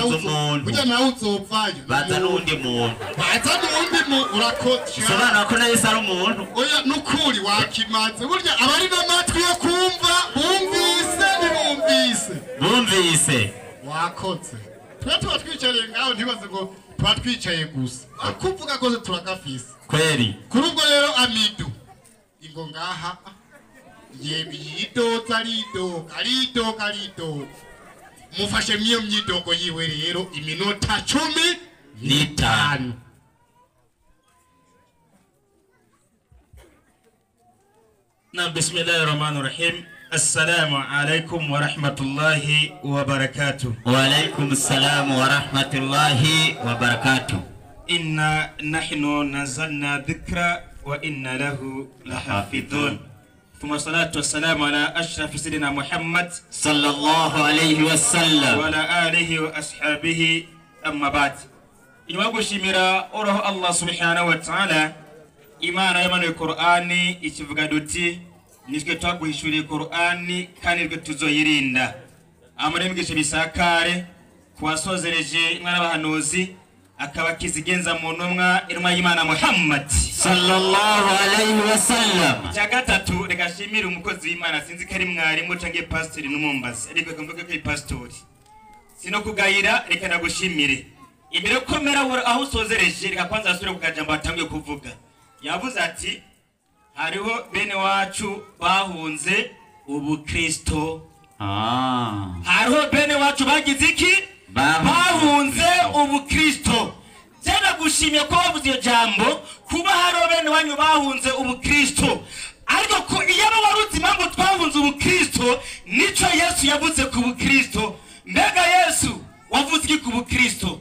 kuza umuntu. Burya nawe uzopfayo. Baza n'uwundi muntu. Baza n'uwundi muntu urakoze. Bisobanura ko na Yesu ari umuntu. Oya nukuri wakimaze. Burya abari n'amatwi yo kumva bumvise ntibumvise. Bumvise. Wakoze. Twe tuba twicariye ngaho ntibaze ngo tuba twicaye gusa. Akuvuga kose turagafise. Kweri. Kuri ubwo rero Amidu ingo ngaha yemi yidoza aridoga aridoga aridoga. Mufashe mwiyo myidogo yiwe rero iminota 15. Na bismillahirrahmanirrahim. Assalamu alaikum wa rahmatullahi wa barakatuh. Wa alaikum assalam wa rahmatullahi wa barakatuh. Inna nahnu nazzalna dhikra wa inna lahu lahafidhun. Thumma salatu wassalamu ala ashrafi sayyidina Muhammad sallallahu alayhi wa sallam wa ala alihi wa ashabihi amma ba'd. Inyuma gushimira Uhoraho Allah subhanahu wa ta'ala, Imana yamanuye Qur'ani ikivuga duti nitwe twaguhishuriye Qur'ani kandi nitwe tuzoyirinda. Amuremgeshe bisakare kuwasozereje mwana bahanuzi akaba kizigenza mu ntumwa intumwa y'Imana Muhammad sallallahu alayhi wa sallam. Cya gatatu reka shimire umukozi w'Imana, sinzi ko ari mwarimu canke pastori n'umumbazi, ariko reka mvuge ko ari pastori. Sino kugayira, reka nagushimire. Imbere komera aho usozereje, reka kwanza asubire ku kajambo atangiye kuvuga. Yavuze ati hariho bene wacu bahunze ubukristo. Hariho bene wacu bagize iki? Bahunze ubukristo. Jana gushimye ko bavuze iyo jambo kuba hariho bene wanyu bahunze ubukristo. Ariko ko iyo waruzi impamvu twahunze ubukristo, nico Yesu yavuze ku bukristo. Mbega Yesu wavuze iki ku bukristo?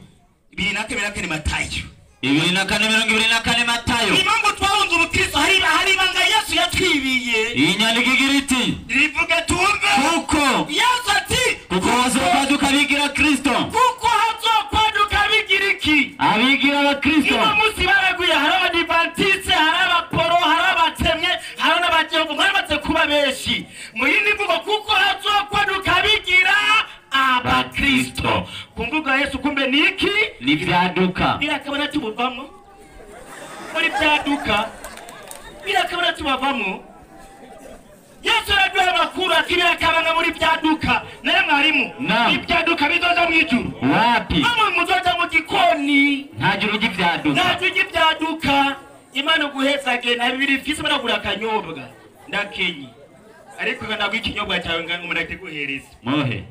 24 Matayo. 24 Matayo. Impamvu twahunze ubukristo hari ibanga Yesu yatwibiye. Inyandiko igira iti rivuga tumve kuko Yesu ati kuko hazokwaduka abigira Kristo. Kuko hazokwaduka abigira iki? Abigira abakristo. Uno munsi baraguye, hari abadivantiste, hari abaporo, hari abatemye, hari n'abajehova, baramaze kuba benshi. Mu yindi mvugo kuko hazokwaduka abigira abakristo. Ku mvugo ya Yesu kumbe ni iki? Ni vyaduka. Birakabona tubuvamo. Muri vyaduka. Birakabona tubavamo. Yesu araduha amakuru ati birakabanga muri vyaduka. Naye mwarimu, ibyaduka bizoza mu ijuru. Wapi? Bamwe muzoja mu gikoni. Nta juru ry'ivyaduka. Nta juru ry'ivyaduka. Imana guhezage na bibiri mfise baragura akanyobwa. Ndakenye. Ariko ntabwo ikinyobwa cyawe ngo umuntu akiguhereze. Mohe.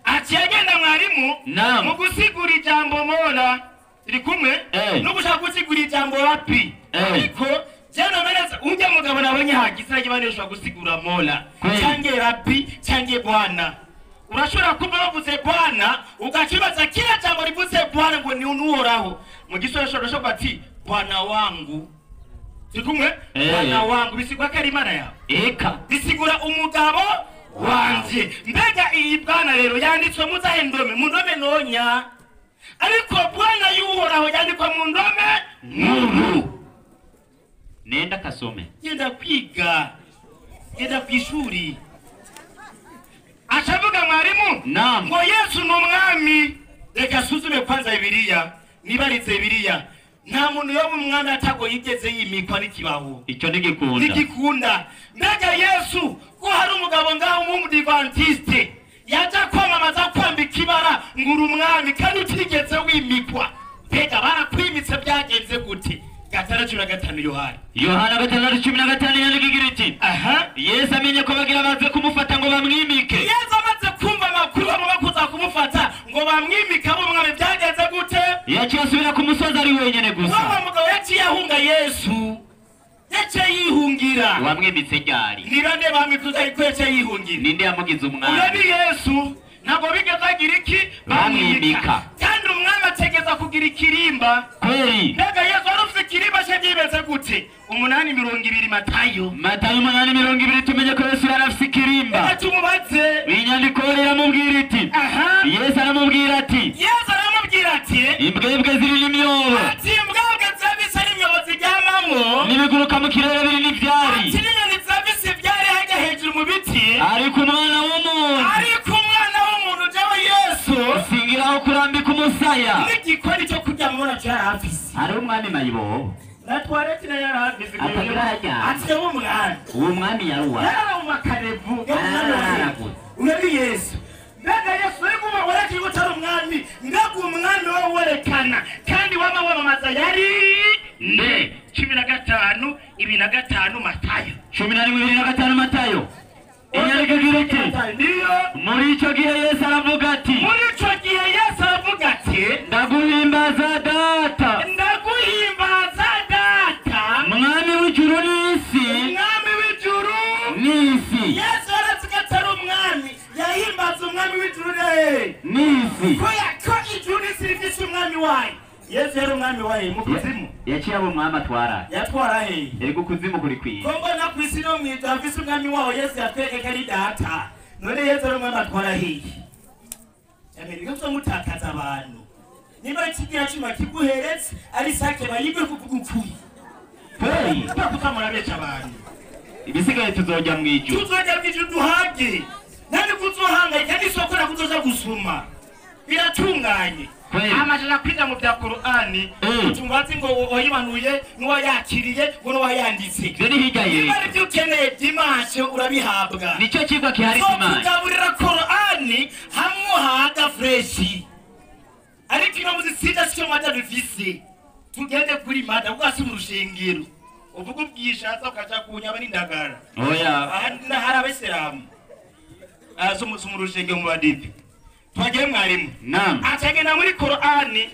Ati agenda mwarimu mu gusigura ijambo mola turi kumwe no gushaka gusigura ijambo wapi. Ariko jana mereza ujya mugabo nabonye hagize nagibanesha gusigura mola cyange rabi cyange bwana. Urashobora kuba bavuze bwana ugakibaza kila jambo rivuze bwana ngo ni uhoraho. Mu gisoro urashobora ati bwana wangu. Turi kumwe bwana wangu bisigwa ko ari Imana yawe. Eka bisigura umugabo wanje. Mbega iyi bwana rero yanditswe mu zahe ndome? Mu ndome nonya. Ariko bwana y'uhoraho yandikwa mu ndome nkuru. Nenda kasome. Genda kwiga. Genda kwishuri. Acavuga mwarimu ngo Yesu ni umwami. Reka suzume kwanza Bibiliya. Nibaritse Bibiliya. Nta muntu yoba umwami atago yigeze yimikwa n'ikibaho. Icyo ntigikunda. Ntigikunda. Mbega Yesu ko hari umugabo ngaho w'umudivantiste yaja kwamamaza kwambika ibara ngo uri umwami kandi utigeze wimikwa. Mbega barakwimitse byagenze gute? 6:15 Yohana. Yohana 6:15 yandika igira iti aha Yesu amenye ko bagira baze kumufata ngo bamwimike. Yesu amaze kumva amakuru bamwe kuza kumufata ngo bamwimike abo umwami byagenze gute? Yaciye asubira ku musozi ari wenyene gusa. Wa mugabo yaciye ahunga Yesu. Yaciye yihungira. Wamwimitse ryari? Ni bande bamwituza ariko yaciye yihungira. Ninde yamugize umwami? Uyo ni Yesu. Ntabwo bigeze agira iki? Bamwimika. Kandi umwami ategeza kugira ikirimba. Kweri. Mbega Yesu wari ufite ikirimba cye byibeze gute? 8:20 Matayo. Matayo 8:20 tumenye ko Yesu yari afite ikirimba. Reka tumubaze. Inyandiko iramubwira iti. Aha. Yesu aramubwira ati. Yesu aramubwira ati. Imbwebwe ziri n'imyobo. Ati imbwebwe zirafise n'imyobo ziryamamwo. N'ibiguruka mu kirere biri n'ivyari. Ati n'inyoni zirafise ivyari harya hejuru mu biti. Ariko umwana w'umuntu. Ariko umwana w'umuntu jewe Yesu. Singiraho kurambika Umusaya n'igikoni cyo kuryamamo nacyo yari afise. Ari umwami mayibobo na twareti nayo yari afise. Atagira hajya. Ati yaba umwami. Uwo mwami yaruwa yarara mu makarevu. Araragutse. Uyu ni Yesu. Mbega Yesu uri kuba werekeye ko utari umwami, mbega umwami wowe werekana kandi wama wamamaza yari nde? 15 25 Matayo. 11:25 Matayo. Inyandiko igira iti Ndiyo. Muri icyo gihe Yesu aravuga ati, muri icyo gihe Yesu aravuga ati, ndaguhimbaza data, ndaguhimbaza data, mwami w'ijuru n'isi, mwami w'ijuru n'isi. Yesu arazi ko atari umwami, yahimbaza umwami w'ijuru n'isi. Ko ijuru n'isi rifise umwami wayo. Yesu yari umwami wayo mu kuzimu. Yaciye abo umwami atwara. Yatwara he? Erega ukuzimu kuri kwisi. Ko mbona kwisi no mw'ijuru afise umwami waho Yesu yatwereka ari data. None Yesu ari umwami atwara hehe? Amerika mutakaza abantu. Niba kigira cuma kiguheretse ari sake bayigwe kuvuga ukuri. Hey, kuko abantu. Ibisigaye tuzojya mw'ijuru. Tuzojya mw'ijuru duhage. Nani kuzohangayika n'isoko na kuzoza gusuma. Biratunganye. Amajana kwiga mu bya Qur'ani utumbazi ngo wayimanuye n'uwayakiriye ngo n'uwayanditse. Byo ni hirya ye. Niba ari byo ukeneye dimanche urabihabwa. Nicyo kigwa kihari dimanche. Kugaburira Qur'ani hamwe uhaga fresh. Ariko ino muzitsinda sicyo mada bifise. Tugende kuri mada kuko asi mu rushengero. Uvuga ubwishatsa ukaca kunyaba n'indagara. Oya. Aha hari abisilamu. Aso mu rushengero mu badive. Twagere mwarimu. Naam. Atagenda muri Qur'ani.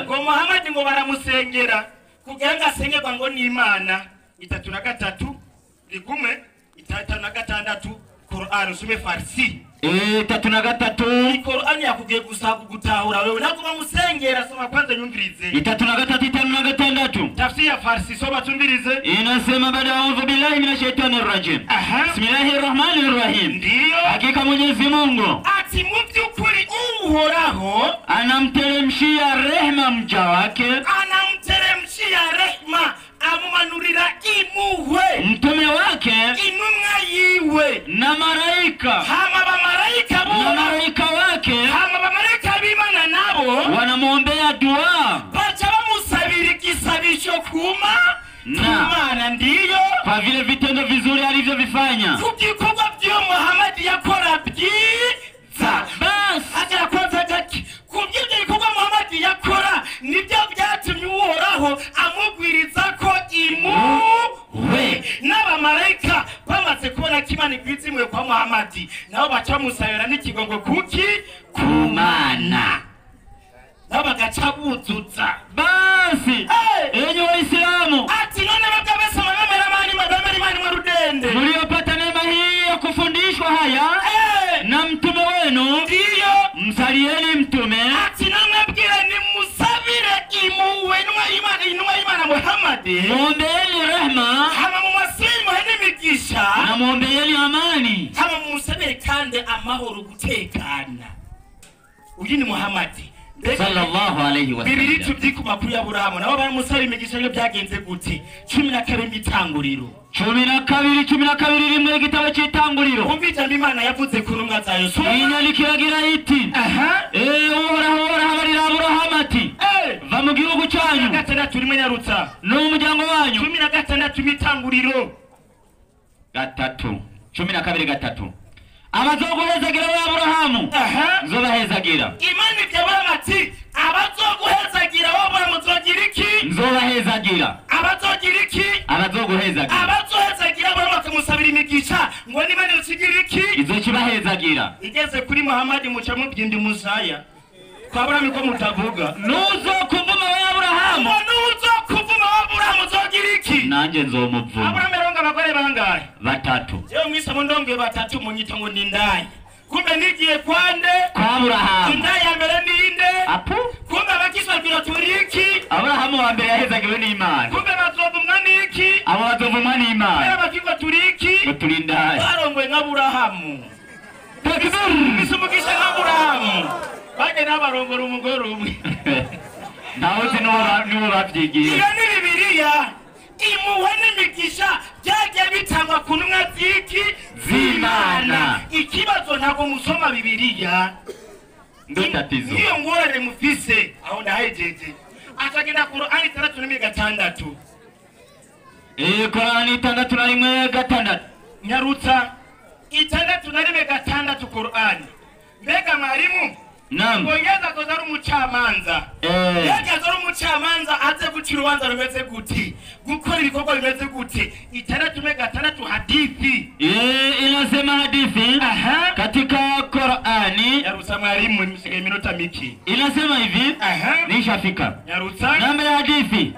Ngo Muhammad ngo baramusengera kugira ngo asengerwa ngo ni Imana. 33 rigume 36 Qur'an usume Farsi. 33 Qur'ani yakugiye gusa kugutahura wewe ntabwo bamusengera soma kwanza nyumvirize. 33 56 Tafsiri ya Farsi soma tumvirize. Inasema baada a'udhu billahi minash shaitani rajim. Bismillahir rahmanir rahim. Ndiyo. Hakika Mwenyezi Mungu ati mu by'ukuri Uhoraho anamteremshia rehema mja wake, anamteremshia rehema, amumanurira imuhwe mtume wake, intumwa yiwe na malaika, hama bamalaika na malaika wake, hama bamalaika b'Imana nabo wanamuombea dua, baca bamusabira igisabisho kuma Imana. Ndiyo, kwa vile vitendo vizuri alivyovifanya, ku gikorwa by'uwo Muhammad yakora byiza. Basi agera kwanza gake ku by'ibyo bikorwa Muhammad yakora nibyo byatumye Uhoraho amugwiriza ko imuhwe. N'abamarayika bamaze kubona ko Imana igwiza impuhwe kwa Muhammad, nabo baca bamusabira n'ikigongo kuki ku Mana, nabo bagaca buzuza. Basi enyi Waislamu, ati none bagabese bemera Imana mwa rudende, mliopata neema hii ya kufundishwa haya na mtume wenu, ndiyo msalieni mtume. Ati namwabwira nimusabire imuwe intumwa y'Imana Muhammad, muombeeni rehema, hama mumusabire muhe n'imigisha, na muombeeni amani, hama mumusabire kandi amahoro gutekana. Uyu ni Muhammad sallallahu alayhi wa sallam. Bibiri tubyi ku makuru ya Aburahamu nabo baramusaba imigisha yo byagenze gute? 12 mitanguriro 12 12 rimwe igitabo cy'itanguriro. Umva ijambo Imana yavuze ku ntumwa zayo. Inyandiko iragira iti, Uhoraho arabarira Aburahamu ati, va mu gihugu cyanyu 16 rimwe nyarutsa n'umuryango wanyu. 16 mitanguriro 3 12 3 abazoguhezagira we Aburahamu nzobahezagira. Imana ibyo ati abazoguhezagira wowe Aburahamu nzogira iki? Nzobahezagira. Abazogira iki? Abazoguhezagira. Abazohezagira Aburahamu akamusabira imigisha ngo n'Imana ikigira iki? Izokibahezagira. Igeze kuri Muhammad muca mubyindi musaya. Kwa Aburahamu ko mutavuga. Nuzokuvuma we Aburahamu. Nuzokuvuma we Aburahamu nzogira iki? Nanjye nzomuvuma. Aburahamu yaronga abagore bangahe? Batatu. Jewe mwisamo ndonge batatu munyita ngo ni indaya. Kumbe nigiye kwande? Kwa Aburahamu. Indaya mbere ninde? Apu. Kumbe abakiswa turi iki? Aburahamu wa mbere yahezagiwe n'Imana. Kumbe bazovumwa n'iki? Abo bazovumwa n'Imana. Abakiswa turi iki? Ngo turi indaya. Barongoye nk'Aburahamu. Takbir. Bisumugisha nk'Aburahamu. Baje n'abarongora umugore umwe. Ntawe uzi n'uwo babyigiye. Iyo ni Bibiliya. Imuhwe n'imigisha byagiye bitangwa ku ntumwa z'iki? Z'Imana. Ikibazo ntabwo musoma Bibiliya. Ndo tatizo. Niyo ngorane mufise aho ndahejeje. Atagenda Qur'ani 3:6. Qur'ani 6:6. Nyarutsa 6:6 Qur'ani. Mbega mwalimu? Naam. Bonyeza kozari umucamanza. Mbega zari umucamanza aze guca urubanza rumeze guti? Gukora ibikorwa bimeze gute? 6:6 hadithi. Inasema hadithi. Katika Qur'ani. Nyarutsa mwalimu, msigaye minota miki. Inasema hivi. Nishafika. Nyarutsa. Namba ya hadithi.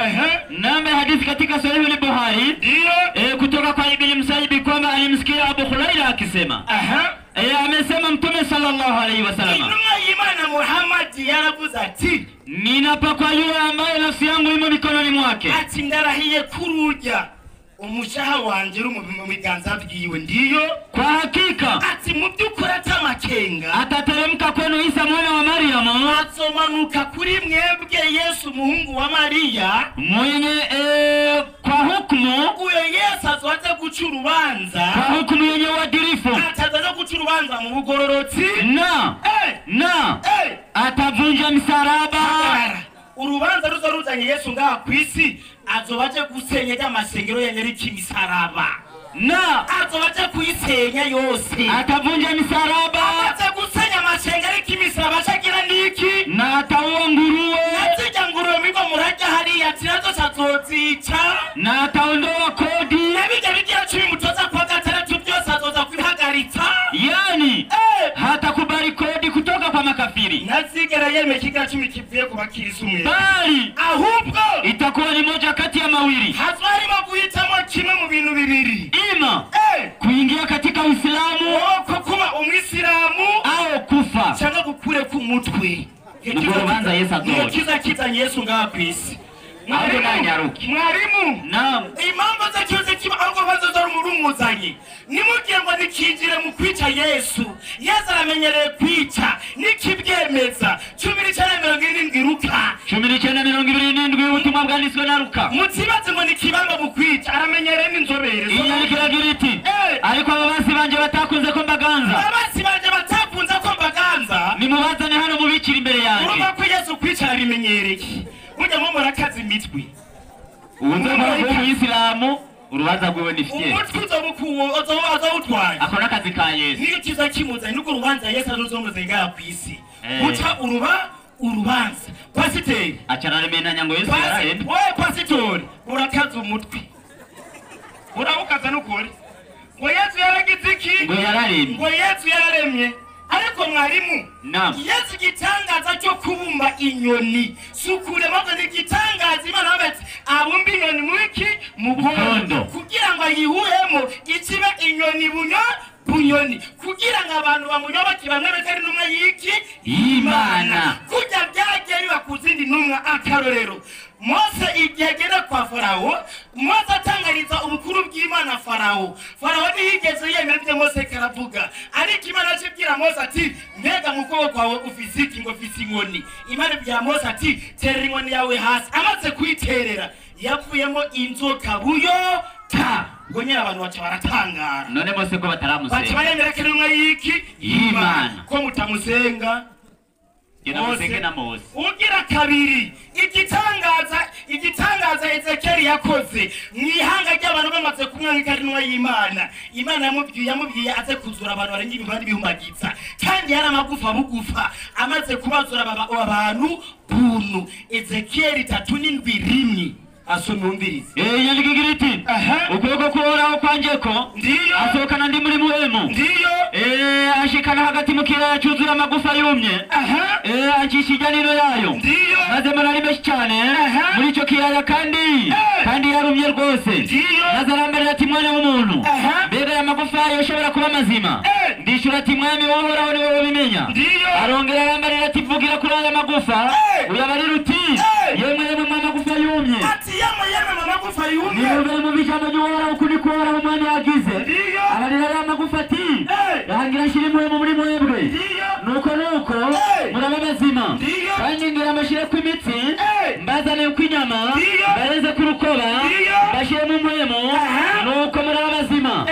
Namba ya hadithi katika Sahih al-Bukhari. Ndio. Kutoka kwa Ibn Musayyib kwamba alimsikia Abu Huraira akisema. Amesema Mtume sallallahu alaihi wasallam. Intumwa y'Imana Muhammad yaravuze ati ninapa kwa yule ambaye nafsi yangu imo mikononi mwake. Ati ndarahiye kuruja umushaha wanje uri mu biganza byiwe. Ndiyo. Kwa hakika ati mu byukuri atamakenga atateremka kwenu Isa mwana wa Mariamu, azomanuka kuri mwebwe Yesu muhungu wa Mariya mwenye kwa hukumu. Uyo Yesu azoze guca urubanza kwa hukumu yenye uadilifu, ataza guca urubanza mu bugororotsi na na atavunja msalaba. Urubanza ruzo ruzanye Yesu ngaha kwisi azobaje gusenya ry'amasengero ya nyeriki misaraba, na azobaje kuyisenya yose, atavunja misaraba, azobaje gusenya amasengero y'imisaraba ashagira niki, na ataua nguruwe, nazijya nguruwe migo murajya hariya tinazo azozica, na ataondoa kodi, nabijya bigira 10 mutoza kwa gatandatu byose azoza kwihagaritsa, yani hatakubali kodi kutoka kwa makafiri, nazigera yeme kiga 10 kivuye ku bakirisu mwe, bali ahubwo itakuwa ni moja kati ya mawili, hazarimo guhitamo kimwe mu bintu bibiri, ima kuingia katika Uislamu ko kuba umwisilamu au kufa, cyangwa gukure ku mutwe. Urubanza Yesu azoca kiza kizanye Yesu ngaha kwisi. Mwalimu. Naam. Impamvu zakize kiba ahubwo bazoza rumurumuzanye. Nimugiye ngo nikinjire mu kwica Yesu. Yesu aramenyereye kwica nikibyemeza. 19:77 Luka. 19:77 ubutumwa bwanditswe na Luka. Mutibaze ngo nikibamba mu kwica aramenyereye n'inzobere. Inyandiko iti ariko ababasi banje batakunze ko mbaganza. Ababasi banje batakunze ko mbaganza. Nimubazane hano mubikira imbere yanjye. Urumva ko Yesu kwica arabimenyereye. Mujya mu murakaza imitwe. Uwuza mu Isilamu urubanza rwiwe ni fiye. Umutwe uzobukuwo azawutwaye. Akora akazi ka Yesu. Niyo kiza kimuzanye nuko urubanza Yesu azomuze ngaha kwisi. Guca urubanza. Pasiteri acararemena ngo Yesu yararemye. Wowe pasitori urakaza umutwe. Urabukaza nukuri. Ngo Yesu yaragize iki? Ngo yararemye. Ngo Yesu yararemye. Ariko mwarimu, Yesu gitangaza cyo kubumba inyoni sukure maze n'igitangaza Imana bati abumba inyoni mwiki mugondo kugira ngo ayihuhemo ikibe inyoni bunyoni kugira ngo abantu bamuyoboke bamwe betari numwe yiki Imana kujya byagiye biba kuzindi numwa akarorero. Mose igihe agera kwa Farao, Mose atangariza ubukuru bw'Imana Farao. Farao ntiyigeze yemera ibyo Mose karavuga, ariko Imana akibwira Mose ati mbega mu kuboko kwawe ufise iki? Ngo ufise inkoni. Imana ibwira Mose ati terera inkoni yawe hasi. Amaze kuyiterera yavuyemo inzoka buyo ta. Ngo nyine abantu baca baratangara. None Mose ko bataramusenga, baca baremera ko intumwa y'iki y'Imana, ko mutamusenga. Mose. Ugira kabiri igitangaza Ezekiel yakoze mwihanga ry'abantu bamaze kumwanga intumwa y'Imana. Imana yamubwiye aze kuzura abantu barenga ibihumbi bihumbagiza, kandi yari amagufa bugufa amaze kubazura abantu bunu. Ezekiel 37:1 asome umvirize. Inyandiko igira iti ukuboko kuhoraho kwanje ko ndiyo asohokana ndi muri muhemu ndiyo ashikana hagati mu kibaya cyuzuye amagufa yumye acisha ijyaniro yayo ndiyo maze mbona ari menshi cyane muri icyo kiyaya kandi yarumye rwose. Maze arambarira ati mwana w'umuntu, mbega aya magufa yayo ashobora kuba mazima? Ndishura ati mwami uhoraho ni wowe ubimenya. Arongera arambarira ati vugira kuri aya magufa uyabarira uti yemwe yemwe mwa magufa yumye. Ati yemwe yemwe mwa magufa yumye. Nimwumvire mu ijambo ry'Uhoraho uku niko Uhoraho umwami yagize. Abarira aya magufa ati rangira nshyira impuhwe muri mwebwe, nuko muraba bazima, kandi ngira mbashyire ku imitsi, mbazane ku inyama, mbareze ku rukoba, mbashyire mu mpwemu, nuko muraba bazima,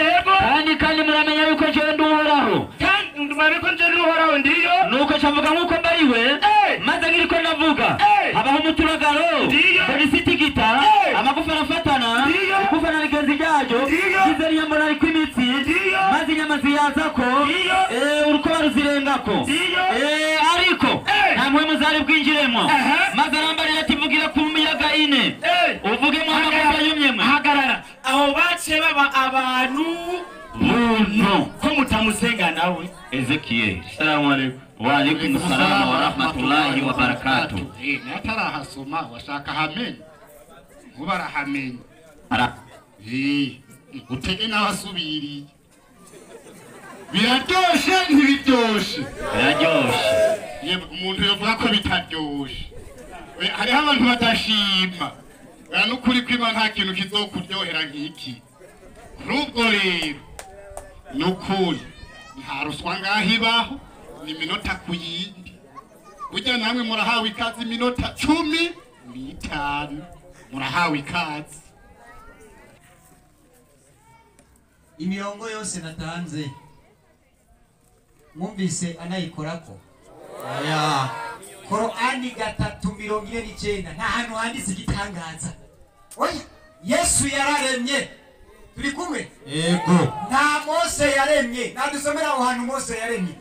kandi muramenya yuko jewe ndi Uhoraho. Kandi muramenye ko jewe ndi Uhoraho. Ndiyo nuko cavuga nkuko mbariwe. we maze ngiriko ndavuga habaho umuturagaro polisitigita amagufa arafatana igufa na rigenzi ryayo ize nyambona ariko imitsi maze inyama ziyazako urukoba ruzirengako ariko nta mpwemu zari bwinjiremo maze arambarira ati mvugira ku miyaga ine uvugemo amagufa yumyemwe. Hagarara aho bace baba abantu buntu ko mutamusenga nawe. Ezekiel. Assalamu alaikum. Wa alaikum assalam wa rahmatullahi wa barakatuh. Natarahasoma washaka hamenye ubarahamenye utege n'abasubiriye biraryoshe ntibiryoshe biraryoshe. Yemwe umuntu yovuga ko bitaryoshe hariho abantu badashima n'ukuri kw'Imana nta kintu kizokuryohera nk'iki. Kuri ubwo rero n'ukuri nta ruswa ngaho ibaho ni minota ku yindi. Burya namwe murahawe ikaze iminota 15 murahawe ikaze. Imirongo yose natanze mwumvise anayikorako aya Korani 3:49 nta hantu handitse igitangaza. Oya Yesu yararemye turi kumwe yego nta Mose yaremye nadusomera aho hantu Mose yaremye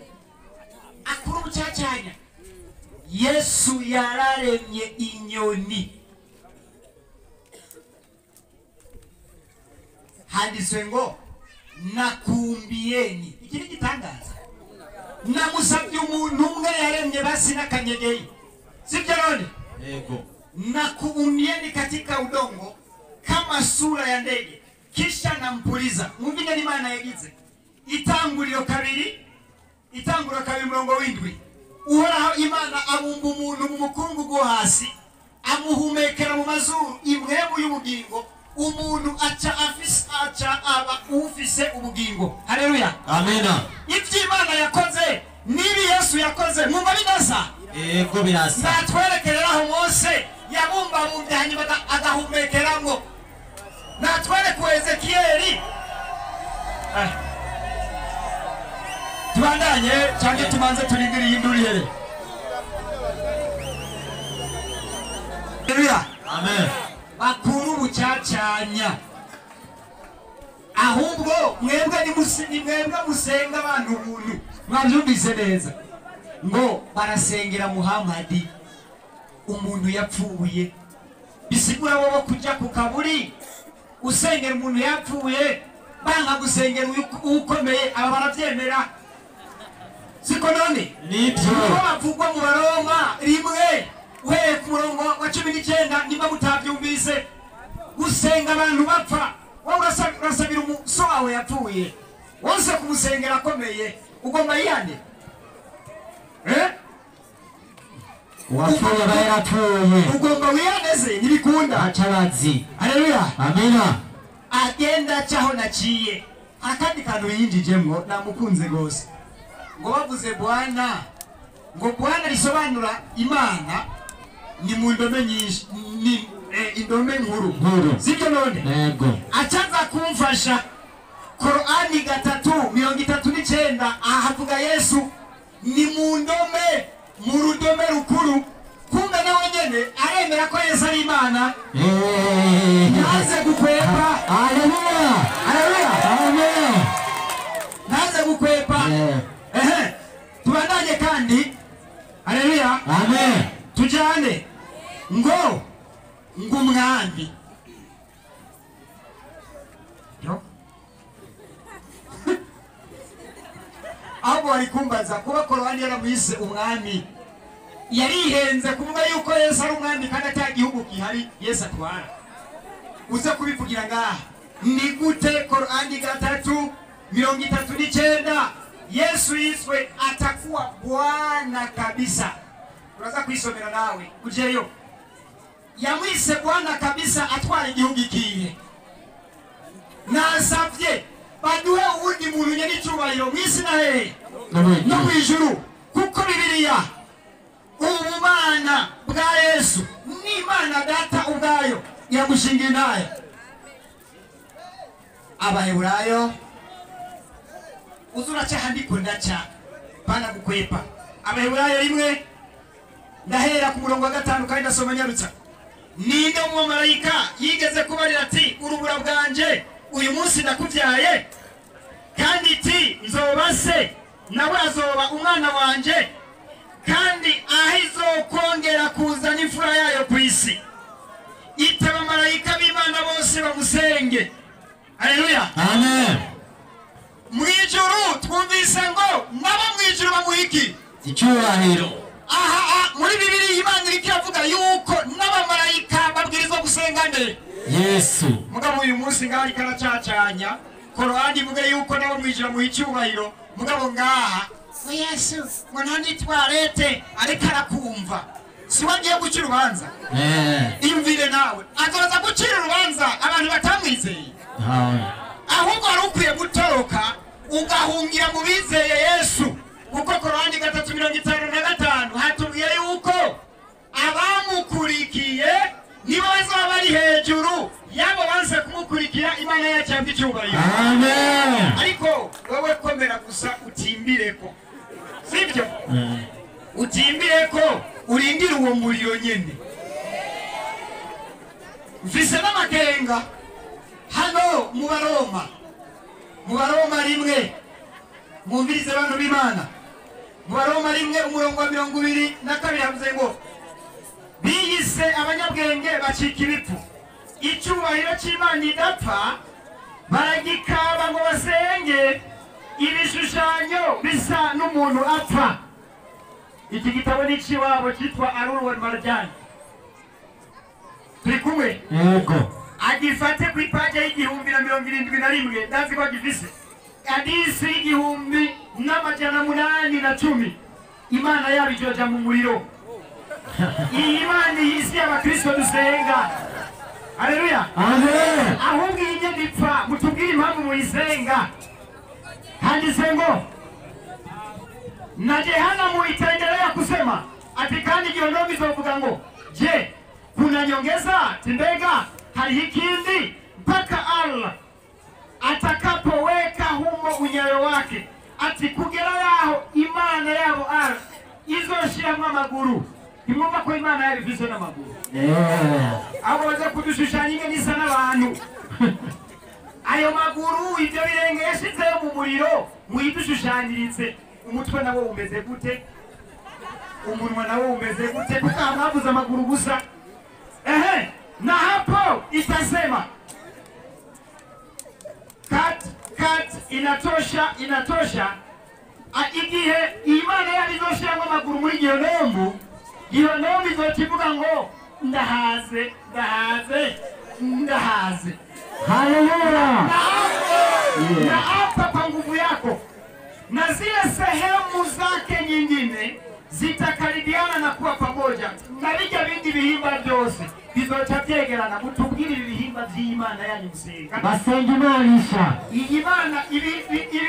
akuru bucacanya. Yesu yararemye inyoni handitswe ngo nakumbieni. Iki ni gitangaza. Namusabye umuntu umwe yaremye basi nakanyegeye sibyo none yego nakuumbieni katika udongo kama sura ya ndege kisha nampuliza. Mwumvine Imana yagize itanguriro kabiri 7 Uhoraho Imana abumba umuntu mu mukungugu hasi amuhumekera mu mazuru imwemu y'ubugingo umuntu aca afise aca aba ufise ubugingo. Haleluya amena. Ivyo Imana yakoze nibi Yesu yakoze mwumva bidasa yego birasa. Natwerekerera aho Mose yabumbabumbye hanyuma agahumekeramwo. Natwereke Ezekieli. Tubandanye cyangwa tumanze turindiriye induru ihere. Haleluya amen. Bakuru bucacanya ahubwo mwebwe ni mwebwe musenga abantu ubuntu mwabyumvise neza ngo barasengera Muhammadi umuntu yapfuye bisigura bo kujya ku kaburi usengera umuntu yapfuye banga gusengera ukomeye aba barabyemera siko none nibyo bavugwa mu Baroma rimwe uhereye ku murongo wa 19 nimba mutabyumvise gusenga abantu bapfa wowe urasabira umuso wawe yapfuye wose kumusengera akomeye ugomba yihane wapfuye aba yarapfuye ugomba wihaneze ntibikunda acabazi. Haleluya amena. Agenda acaho naciye akandi kantu yinjijemwo namukunze gose ngo bavuze Bwana ngo Bwana risobanura Imana ni mu ndome nyinshi ni indome nkuru sibyo none yego acaza kumfasha Korani 3:39 ahavuga Yesu ni mu ndome mu rudome rukuru kumbe nawe nyene aremera ko Yesu ari Imana naze gukwepa. Haleluya haleluya amen. Naze gukwepa tubandanye kandi. Haleluya amen. Tujane ngo umwami yo abo bari kumbaza kuba Korani yaramwise umwami yarihenze kuvuga yuko Yesu ari umwami kandi ata gihugu gihari Yesu atwara. Uze kubivugira ngaha ni gute Korani 3:39 Yesu yiswe atakuwa Bwana kabisa. Uraza kwisomera nawe ujeyo yamwise Bwana kabisa atwara igihugu ikiye. Nasavye baduhe uwundi muntu nyene icyubahiro mwisi na hehe no mwijuru kuko Bibiliya ubumana bwa Yesu ni Imana Data ubwayo yamushingiye nayo. Abaheburayo uzuraca handiko ndaca bana gukwepa. Abaheburayo 1 Ndahera ku murongo wa 5 kandi ndasoma nyarutsa. Ninde umumarayika yigeze kubarira ati urubura bwanje uyu munsi ndakuvyaye, kandi iti nzoba se nawe azoba umwana wanje, kandi aho izokongera kuzana imfura yayo ku isi, itaba marayika b'Imana bose bamusenge. Haleluya, amen. Mwijuru twumvise ngo nabo mwijuru bamuhiki icyubahiro. Aha muri Bibiliya Imana iriko iravuga yuko n'abamarayika babwirizwa gusenga nde? Yesu. Mugabo uyu munsi ngaha ariko aracacanya Korani ivuga yuko nabo mwijuru bamuha icyubahiro, mugabo ngaha ngo Yesu ngo nta n'itwarete ariko arakumva. Si we agiye gucira urubanza? Iyumvire nawe, azoza gucira urubanza abantu batamwizeye. Ahubwo wari ukwiye gutoroka ugahungira mu bizeye Yesu, kuko Korani 3:55 hatubwiye yuko abamukurikiye nibo bazaba bari hejuru yabo banse kumukurikira. Imana yacu yabwe icyubahiro. Amen. Ariko wewe komera gusa utimbireko, sibyo? Utimbireko urindire uwo muriro nyene. Mfise n'amakenga hano mu Baroma, mu Baroma 1, mwumvirize abantu b'Imana. Mu Baroma 1 umurongo wa 22 havuze ngo biyise abanyabwenge bacika ibipfu, icyubahiro cy'Imana idapfa baragikaba ngo basenge ibishushanyo bisa n'umuntu apfa. Iki gitabo ni icy'iwabo cyitwa Arul Marjan. Turi kumwe? Yego. Agifate ku ipaje y'1071, ndazi ko agifise. Hadisi 1810, Imana yabo ijoja mu muriro. Iyi Imana y'isi y'abakristo dusenga. Haleluya, amen. Ahubwo iyi nyene ipfa, mutubwire impamvu muyisenga. Handitse ngo na jehanamu itaendelea kusema ati kandi gihondomi izovuga ngo je kuna nyongeza timbega hariho ikindi mpaka Allah atakapoweka humo unyayo wake, ati kugera yaho Imana yabo Allah izoshiramwo amaguru. Nimwumva ko Imana yabo ifise n'amaguru. Abo baza kudushushanya ingene isa n'abantu. Ayo maguru ibyo birenge yashizeyo mu muriro muyidushushanyirize. Umutwe nawo umeze gute? Umunwa nawo umeze gute? Kuko mwavuze amaguru gusa. Ehe, na hapo itasema kat kat, inatosha, inatosha. Igihe Imana yabizoshiramwo amaguru muri Gihonombu, Gihonombu izokivuga ngo ndahaze, ndahaze, ndahaze. Haleluya. Na hapa kwa nguvu yako na zile sehemu zake nyingine zitakaribiana na kuwa pamoja, na bijya bindi bihimba byose bizoca byegerana. Mutubwire ibihimba by'Imana yanyu musenga. Basenga Imana isha. Iyi Imana ibi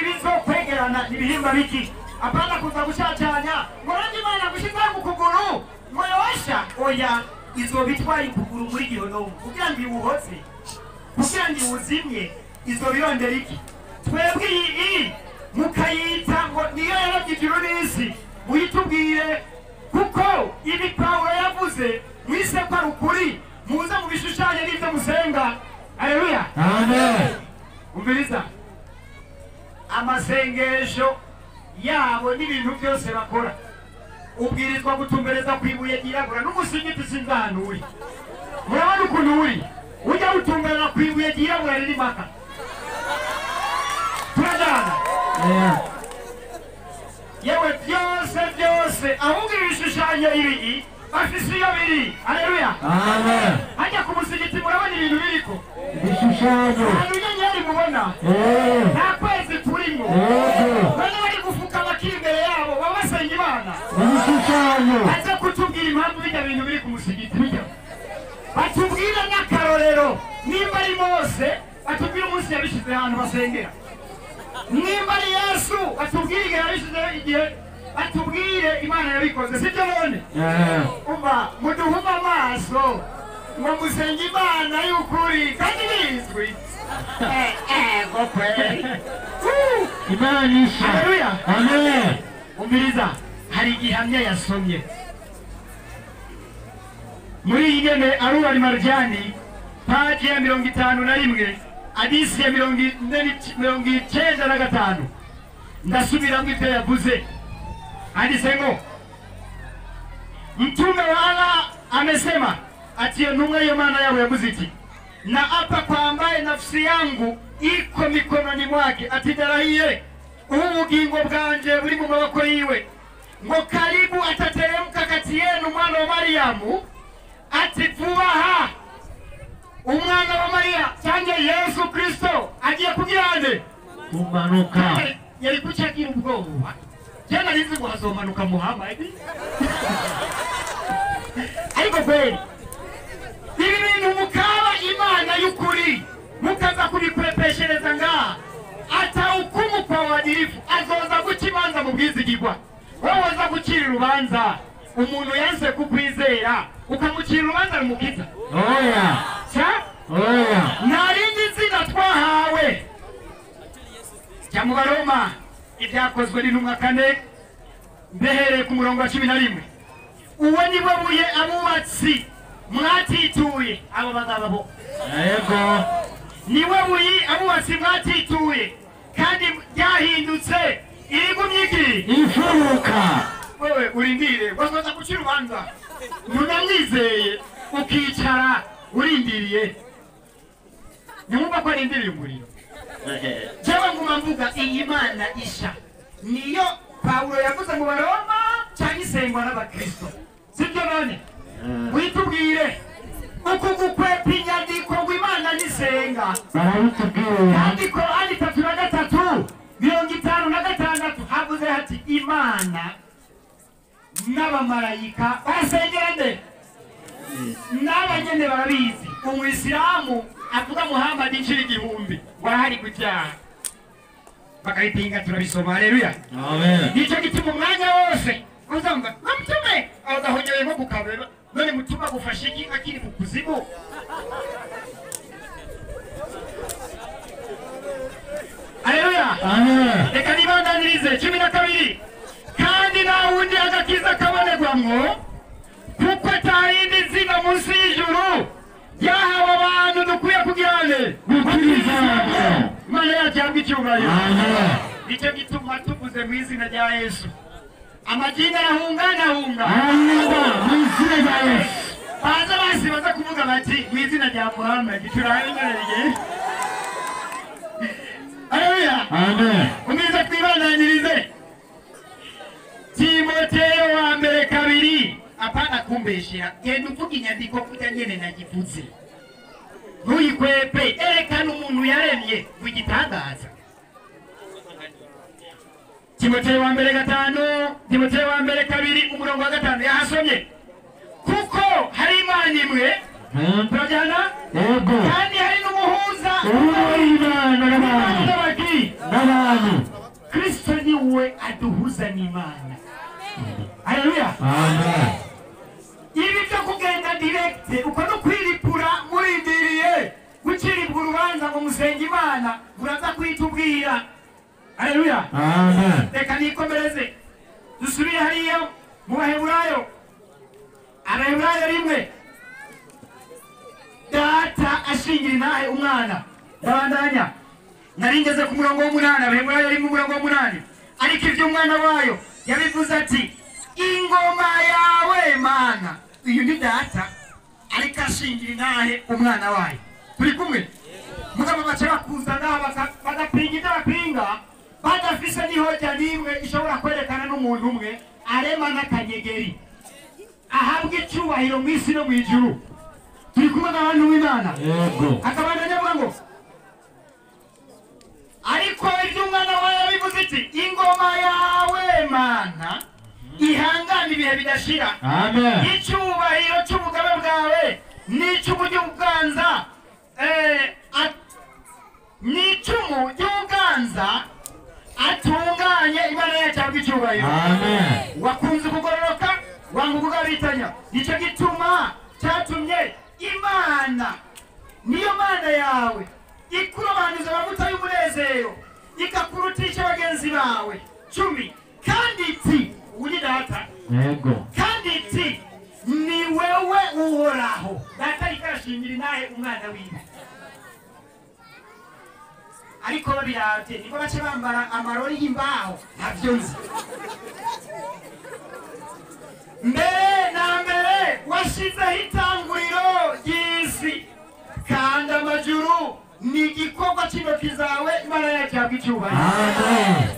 bizokwegerana ibihimba biki? Apana kuza gushacanya ngo nanjye Imana gushize ku kuguru ngo yosha. Oya, izobitwaye ukuguru muri Gihonomu kugira ngo iwuhoze, kugira ngo iwuzimye. Izobirondera iki? Twebwe iyi mukayita ngo niyo yarabye ijuru n'isi, muyitubwire, kuko ibi Pawulo yavuze mwise ko ari ukuri. Muze mubishushanye n'ibyo musenga. Haleluya, amen. Umviriza amasengesho yabo n'ibintu byose bakora, ubwirizwa gutumbereza ku ibuye ryirabura n'umusigiti sinzanuri. Murabona ukuntu uri ujya utumberera ku ibuye ryirabura riri Maka. Turajana. Yewe byose byose ahubwo ibishushanyo ibi bafise iyo biri. Haleluya, amen. Hajya ku musigiti murabona ibintu biriko ibishushanyo. Nta nyenyeri mubona, nta kwezi kurimo. Bane bari gufuka bakiri imbere yabo baba basenga Imana. Ibishushanyo. Baze kutubwira impamvu bijya bintu biri ku musigiti bijya. Batubwire n'akarorero, nimba ari Mose batubwire umunsi yabishize ahantu basengera, nimba ari Yesu batubwire igihe yabishize, igihe batubwire Imana yabikoze. Sibyo none? Umva muduhuma amaso ngo musenge Imana y'ukuri kandi bizwi. Ego kweli. Imana isha. Haleluya. Amen. Umviriza, hari igihamya yasomye Muri iyi nyene Arura Marjani paji ya 51 hadisi ya 495 ndasubira ivyo yavuze. Handitse ngo Mtume wa Allah amesema, ati ntumwa y'Imana yabo yavuze iti, na hapa kwa ambaye nafsi yangu iko mikononi mwake, ati darahiye ubugingo bwanje buri mu maboko yiwe, ngo karibu atateremka kati yenu mwana wa Mariamu, ati vuba umwana wa Maria cyangwa Yesu Kristo agiye kugira nde kumanuka. Yari kucagira ubwoba jana rizi ngo hazomanuka Muhammad. Ariko kweli ibi bintu mukaba Imana y'ukuri mukaza kubikwepeshereza ngaha, atahukumu kwa uadilifu, azoza guca imanza mu bwizigirwa. Wowe waza gucira urubanza umuntu yanse kukwizera ukamucira urubanza rumukiza? Oya. Sa? Oya. Nta rindi zina twahawe. Jya mu Baroma ibyakozwe n'intumwa 4 mbehereye ku murongo wa 11. Uwo ni we buye abubatsi mwatituye, abo bagabo bo. Yego. Ni we buye abubatsi mwatituye kandi ryahindutse irigumye iki? Imfuruka. Wewe urindire wazoza gucira urubanza ntunamwizeye ukicara urindiriye. Nimwumva ko arindiriye umuriro. Jewe nguma mvuga iyi Mana isha niyo Pawulo yavuze mu Baroma cyangwa isengwa n'Abakristo, sibyo? None witubwire uku gukwepa inyandiko ngo Imana nisenga barabitubwira. Kandi Korani 3 56 havuze hati Imana n'abamarayika barasengera nde? N'abanyene barabizi. Umwisilamu avuga Muhammad inshuro 1000 warahari kucyaha bakayipinga. Turabisoma. Haleluya. Amen. Nicyo gituma umwanya wose uzumva mutume agahonyoye nko kukabeba. None mutuma gufasha iki akiri mu kuzimu? Haleluya. Amen. Reka nibandanirize 12. Kandi nta wundi agakiza kabonerwamwo kuko atayindi zina munsi y'ijuru ryahawe abantu dukwiye kugira nde? Gukirizamo. Imana yacu ihabwe icyubahiro. Amen. Nicyo gituma tuvuze mu izina rya Yesu amajini arahunga ntahunga. Arahunga mu izina rya Yesu. Baza basi baza kuvuga bati mu izina rya Muhammad turahengereye. Haleluya. Amen. Umwiza twibandanirize Timoteyo wa mbere 2. Apana kumbeshera, genda uvuga inyandiko kurya nyene nagivuze, ntuyikwepe. Erekana umuntu yaremye w'igitangaza. Timoteyo wa mbere 5, Timoteyo wa mbere 2 umurongo wa 5 yahasomye. Kuko hari Imana imwe, turajyana? Yego. Kandi hari n'umuhuza Imana n'abantu. Kristo ni we aduhuza n'Imana. Haleluya. Amen. Ibi byo kugenda direct uko no kwiripura murindiriye guciribwa urubanza ngo musenge Imana muraza kwitubwira. Haleluya. Amen. Reka nikomereze dusubire hariya mu Baheburayo. Abaheburayo 1. Data ashingira intahe umwana. Ndabandanya naringeze ku murongo w'8. Abaheburayo 1 umurongo w'8. Ariko iby'umwana wayo yabivuze ati ingoma yawe Mana. Uyu ni data ariko ashingira intahe umwana wayo. Turi kumwe? Mugabo baca bakuza ngaha bagapinga ibyo bapinga badafise n'ihoja n'imwe ishobora kwerekana n'umuntu umwe arema n'akanyegeri ahabwa icyubahiro mu isi no mu ijuru. Turi kumwe n'abantu b'Imana. Yego. Akabandanya avuga ngo ariko iby'umwana wawe yabivuze iti ingoma yawe Mana ihangana ibihe bidashira. Amen. Icyubahiro cy'ubugabe bwawe n'icy'uburyo bwanza n'icumu ry'ubuganza atunganye. Imana yacu ihabwe icyubahiro. Amen. Wakunze kugororoka wanga ukugabitanya. Nicyo gituma cyatumye Imana niyo Mana yawe ikurobanuza amavuta y'umunezero ikakurutisha bagenzi bawe 10. Kandi iti uri data. Yego. Kandi iti ni wewe Jewe Uhoraho data ariko arashingira inahe umwana wiwe, ariko babiravye niko bace bambara amarori y'imbaho, ntavyo nzi. Mbere na mbere washizeho itanguriro ry'isi, kandi amajuru ni igikorwa c'intoki zawe. Imana yacu yabwa icyubahiro. Amen.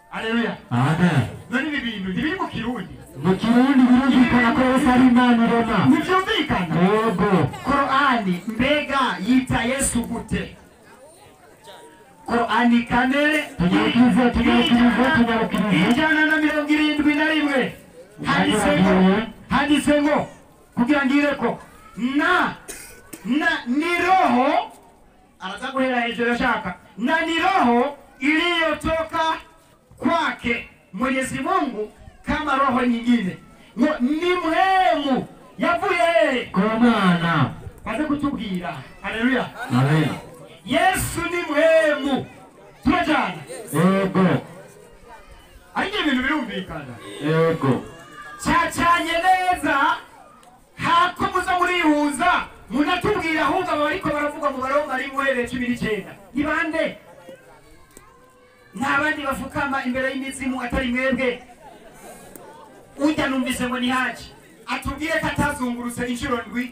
Haleluya. Amen. None ibi bintu ntibiri mu Kirundi? Mu Kirundi birumvikana ko Yesu ari Imana irema. Ntivyumvikana? Yego. Korani mbega yita Yesu gute? Korani 4 Tunyarukirize, tunyarukirize, tunyarukirize. 171 handitse ngo kugira ngireko na ni roho, araza guhera hejuru ashaka, na ni roho iliyotoka kwake Mwenyezi Mungu kama roho nyingine, ngo ni muhemu yavuye hehe? Ku Mana. Baze kutubwira. Haleluya. Amen. Yesu ni muhemu, turajana? Yego. Ariko ibintu birumvikana? Yego. Cyacanye neza hako muza murihuza munatubwira, ahubwo abo bariko baravuga mu Baroma 1:19 ni bande? Nta bandi bafukama imbere y'imizimu atari mwebwe. Ujya numvise ngo ni Haji atubwire ko atazungurutse inshuro 7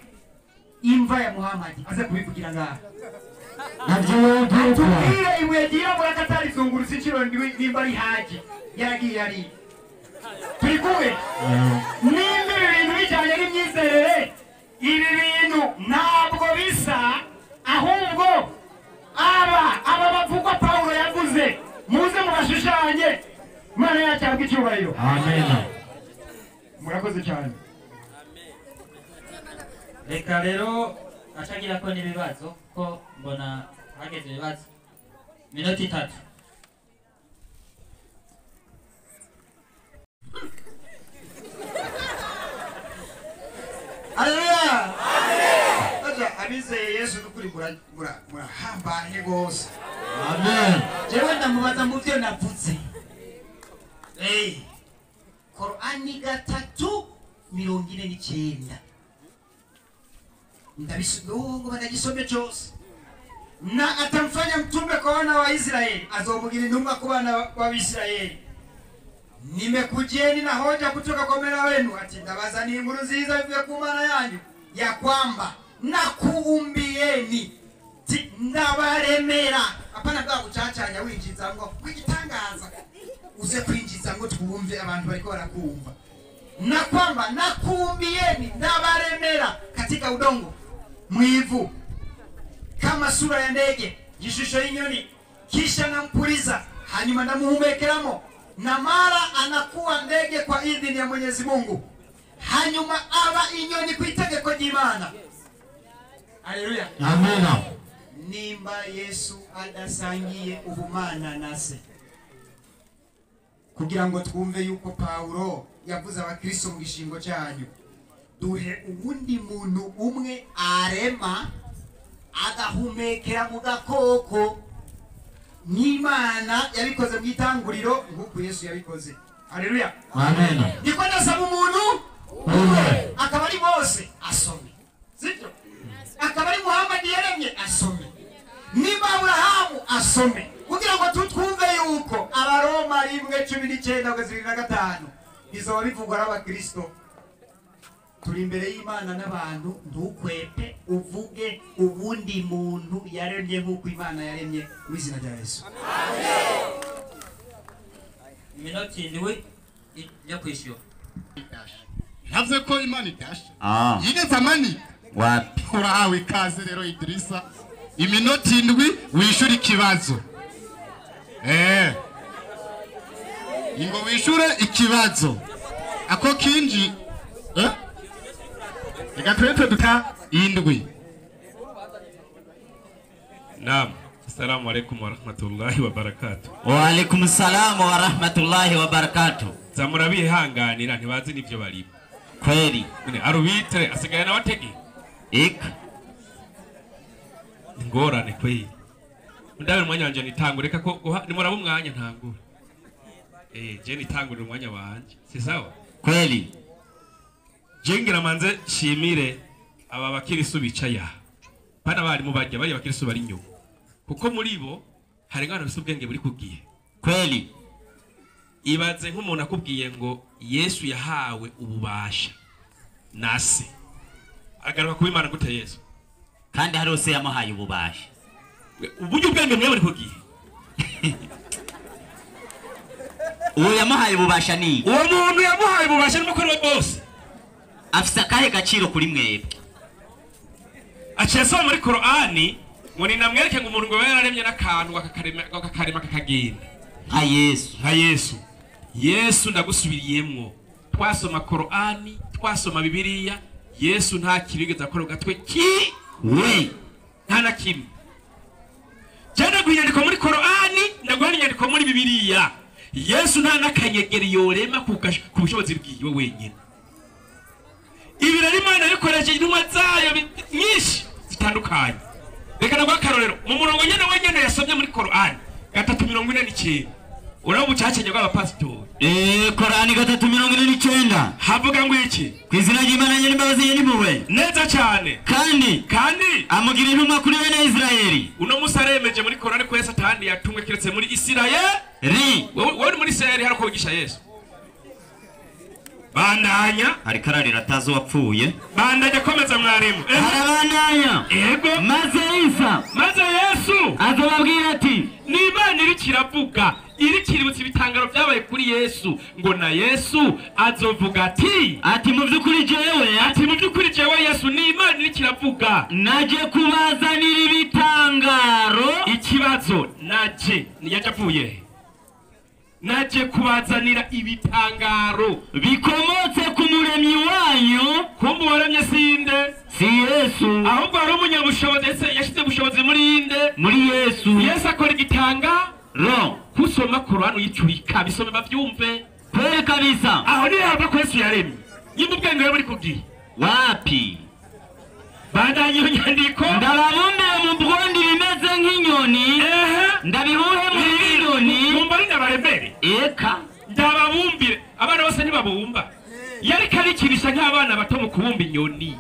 imva ya Muhammad, aze kubivugira ngaha. Navyo yobyuka. Atubwire ibuye ryirabura ko atarizungurutse inshuro 7 nimba ari Haji yaragiye ari. Turi kumwe? Nimba ibi bintu bijyanye n'imyizerere, ibi bintu ntabwo bisa, ahubwo aba bavugwa Pawulo yavuze, muze mubashushanye. Imana yacu ahabwe icyubahiro. Amen. Murakoze cyane. Reka rero acagira ko n'ibibazo, ko mbona hageze ibibazo. Minota 3. Haleluya. Aja abizeye Yesu nukuri murahambaye gose. Amen. Jewe ndamubaza mu byo navuze. Korani 3:49. Ndabisubira ndagisome cyose. Na atamfanya mtume kwa wana wa Israeli, azomugira intumwa ku bana wa Israeli. Nimekujieni na hoja kutoka kwa Mola wenu, ati ndabaza ni inkuru nziza ivuye ku Mana yanyu, ya kwamba nakuumbieni ndabaremera. Hapana bwa gucacanya winjiza ngo kwigitangaza, uze kwinjiza ngo twumve abantu bariko barakumva. Na kwamba nakuumbieni ndabaremera katika udongo mwivu kama sura ya ndege, ishusho y'inyoni, kisha nampuliza, hanyuma ndamuhumekeramo, na mara anakuwa ndege kwa idhini ya Mwenyezi Mungu, hanyuma aba inyoni ku itegeko ry'Imana. Haleluya. Amen. Nimba Yesu adasangiye ubumana nase, kugira ngo twumve yuko Paulo yavuze abakristo mu gishingo cyanyu, duhe uwundi muntu umwe arema agahumekera mu gakoko n'Imana yabikoze mu itanguriro nk'uko Yesu yabikoze. Haleluya. Amen. Niko ndasaba umuntu umwe akaba ari Mose asome, sibyo? Akaba ari Muhammad yaremye asome, niba Aburahamu asome, kugira ngo tutwumve yuko Abaroma 1:19-25 bizoba bivugwa n'abakristo. Turi imbere y'Imana n'abantu, ntukwepe uvuge ubundi muntu yaremye nk'uko Imana yaremye mu izina rya Yesu. Amen. Iminota 7 yo kwishyura. Ntavuze ko Imana idasha. Yigeze amanika. Wapi? Urahawe ikaze rero Idrisa. Iminota 7 wishyura ikibazo. Ingo wishyure ikibazo. Ako kinji Reka twete duta 7. Naam. Assalamu alaikum warahmatullahi wabarakatuh. Wa alaikum salam wa rahmatullahi wa barakatuh. Zamurabihanganira ntibazi nivyo barimo. Kweli. None arubitre asigaye nabatege. Ik. Ngorane kweli. Ndabe umwanya wanje nitangure reka ko nimuraba umwanya ntangure. Je nitangure umwanya wanje. Si sawa? Kweli. Jengira manze shimire aba bakirisu bicaye aha. Bana bari mu bajya bari bakirisu bari inyuma. Kuko muri bo hari ngana bise ubwenge buri kugiye. Kweli. Ibaze nk'umuntu akubwiye ngo Yesu yahawe ububasha nase. Agaruka kuba Imana gute Yesu? Kandi hari ose yamuhaye ububasha. Uburyo ubwenge mwe buri kugiye. Uwo yamuhaye ububasha ni uwo muntu yamuhaye ububasha n'umukuru wa bose. Afisa kahe gaciro kuri mwebwe? Aciye asoma muri Korani ngo ninamwereke ngo umuntu ngo yararemye n'akantu akakarema kakagenda nka Yesu. Nka Yesu. Yesu ndagusubiriyemwo. Twasoma Korani, twasoma Bibiliya, Yesu nta kirigeze akora gatwe ki we nta na kimwe. Jana gunyandiko muri Korani, ndaguha inyandiko muri Bibiliya. Yesu nta nakanyegeri yorema ku bushobozi bwiwe wenyine. Ibi rero Imana yabikoresheje intumwa zayo nyinshi zitandukanye. Reka naguha akarorero mu murongo nyene wenyene yasomye muri Korani 3:49. Urabo bucacenye bw'abapasitori. Korani 3:49. Havuga ngo iki? Ku izina ry'Imana nyir'imbabazi n'impuhwe. Neza cyane. Kandi amugira intumwa kuri bene Israeli. Uno musi aremeje muri Korani ko Yesu atandi yatumwe kiretse muri Isirayeli. Wowe uri muri Isirayeli hari ko wigisha Yesu. Bandanya ariko ararira atazi uwapfuye. Bandanya komeza mwarimu. Arabandanya. Yego. Maze Isa. Maze Yesu azobabwira ati ni Imana iriko iravuga irikiributsa ibitangaro byabaye kuri Yesu ngo na Yesu azovuga ati mu by'ukuri jewe, ati mu by'ukuri jewe Yesu ni Imana iriko iravuga naje kubazanira ibitangaro. Ikibazo naje niyaje avuye naje kubazanira ibitangaro bikomotse ku muremyi wanyu. Kumbe waremye sinde si Yesu, ahubwo ari umunyabushobozi. Ese yashize ubushobozi muri inde? Muri Yesu. Yesu akora igitanga ro kusoma Korani uyicurika bisome bavyumve kweli kabisa. Aho ni hava ko Yesu yaremye nyimba ubwenge buri kugiye wapi. Bandanye iyo nyandiko. Ndababumbire mu bwondi bimeze nk'inyoni, ndabihuhe mu binyoni. Mumba ari ndabaremere eka ndababumbire. Abana bose ntibabumba, yariko arikinisha nk'abana bato mu kubumba inyoni.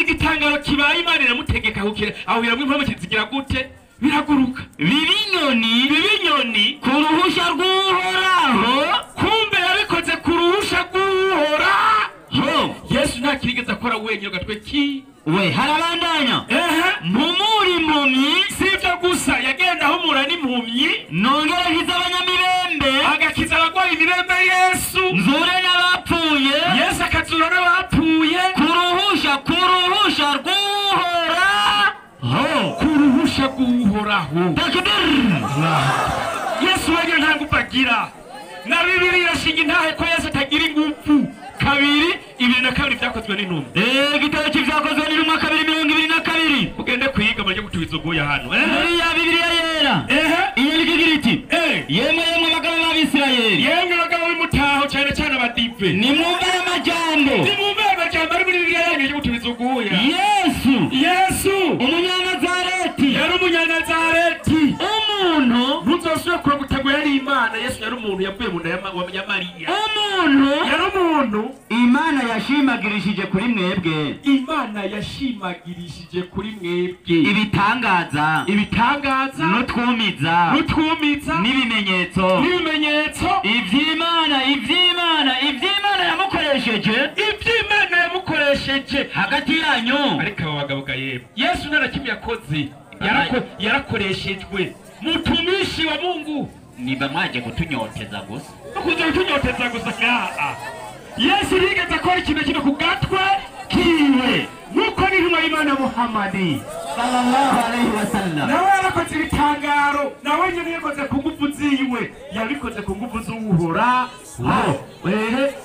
Igitangaro kibaye Imana iramutegeka kukira aho biramwe impamvu kizigira gute biraguruka bibinyoni ku ruhusha rw'Uhoraho. Kumbe yabikoze ku ruhusha rw'Uhoraho. Yesu nta kirigeze akora wenyine gatwe ki we. Harabandanya mpumura impumyi. Si ibyo gusa, yagenda ahumura n'impumyi, nongera akiza abanyamibembe, agakiza abagwaye imibembe. Yesu nzure n'abapfuye. Yesu akazura n'abapfuye ku ruhusha rw'Uhoraho. Ku ruhusha rw'Uhoraho. Takbir. Yesu wenyine nta nguvu agira. Na Bibiliya irashinga intahe ko Yesu atagira inguvu. 2:22 byakozwe n'intumwa. Igitabo cy'ibyakozwe n'intumwa 2:22. Ugende kwiga murye gutubiza uguye hano. Muri ya Bibiliya yera. Inyandiko igira iti yemwe yemwe bagabo b'Abisirayeli, yemwe bagabo b'imutaho cyane cyane abadive, nimwumve aya majambo, nimwumve aya majambo ari muri Bibiliya yanyu yo gutubiza uguye. Yesu Umunyanazareti, yari Umunyanazareti, umuntu ntuzosubire kurogota ngo yari Imana. Yesu yari umuntu yavuye mu nda ya Mariya. Umuntu yari umuntu Imana yashimagirishije kuri mwebwe. Imana yashimagirishije kuri mwebwe ibitangaza, n'utwumiza, n'ibimenyetso, iby'Imana yamukoresheje, hagati yanyu. Ariko aba bagabo ga yemwe, Yesu nta na kimwe yakoze, yarakoreshejwe. Mutumishi wa Mungu niba mwaje kutunyoteza gusa, kuza kutunyoteza gusa ngaa. Yesu yigeze akora ikintu kimwe ku gatwe kiwe, nuko n'intumwa y'Imana Muhammadi sallallahu alayhi wasallam nawe yarakoze ibitangaro, nawe nyene yakoze ku nguvu ziwe, yabikoze ku nguvu z'Uhoraho.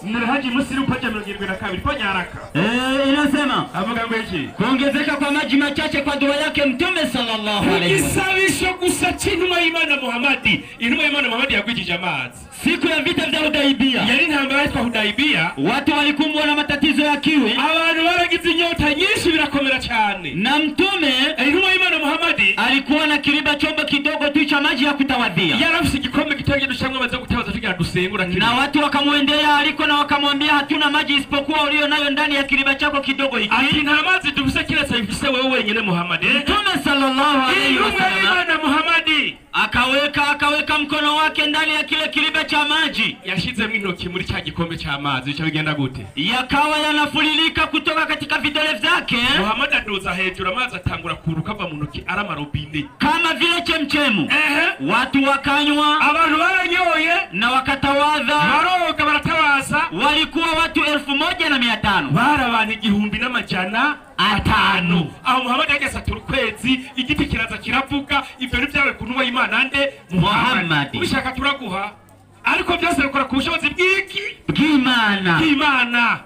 Mnahaji Muslim paja 72 fanya haraka. Inasema avuga ngo iki? Kuongezeka kwa maji machache kwa dua yake Mtume sallallahu alayhi wasallam. Igisabisho gusa c'intumwa y'Imana Muhammadi. Intumwa y'Imana Muhammadi yagwijije amazi. Siku ya vita vya Hudaibia, yari intambara yitwa Hudaibia, watu walikumbwa na matatizo ya kiwi. Abantu baragize inyota nyinshi birakomera cyane. Na Mtume intumwa y'Imana Muhammadi alikuwa na kiriba chombo kidogo tu cha maji ya kutawadhia. Yarafise igikombe gitoya dushamwe amazi yo gutabaza tugira gusenga Na watu wakamwendea aliko na wakamwambia hatuna maji isipokuwa ulio nayo ndani ya kiriba chako kidogo hiki. Ati nta mazi dufise kiretse ifise wewe wenyine Muhammad. Mtume sallallahu alayhi wasallam Muhammad akaweka mkono wake ndani ya kile kiriba cha maji. Yashizemo intoki muri cya gikombe cha mazi bica bigenda gute? Yakawa yanafulilika kutoka katika vidole vyake. Muhammad aduza hejuru amazi atangura kuruka ava mu ntoki ari amarobine kama vile chemchemu. Watu wakanywa, abantu baranyoye na wakatawadha, baroga baratawaza. Walikuwa watu 1500. Bari abantu 1500. Aho Muhammad yageze ukwezi igiti kiraza kiravuga ibyo ni byawe kunwa Imana nde Muhammad. Ubishaka turaguha ariko byose bikora ku bushobozi bw'iki bw'Imana. Bw'Imana.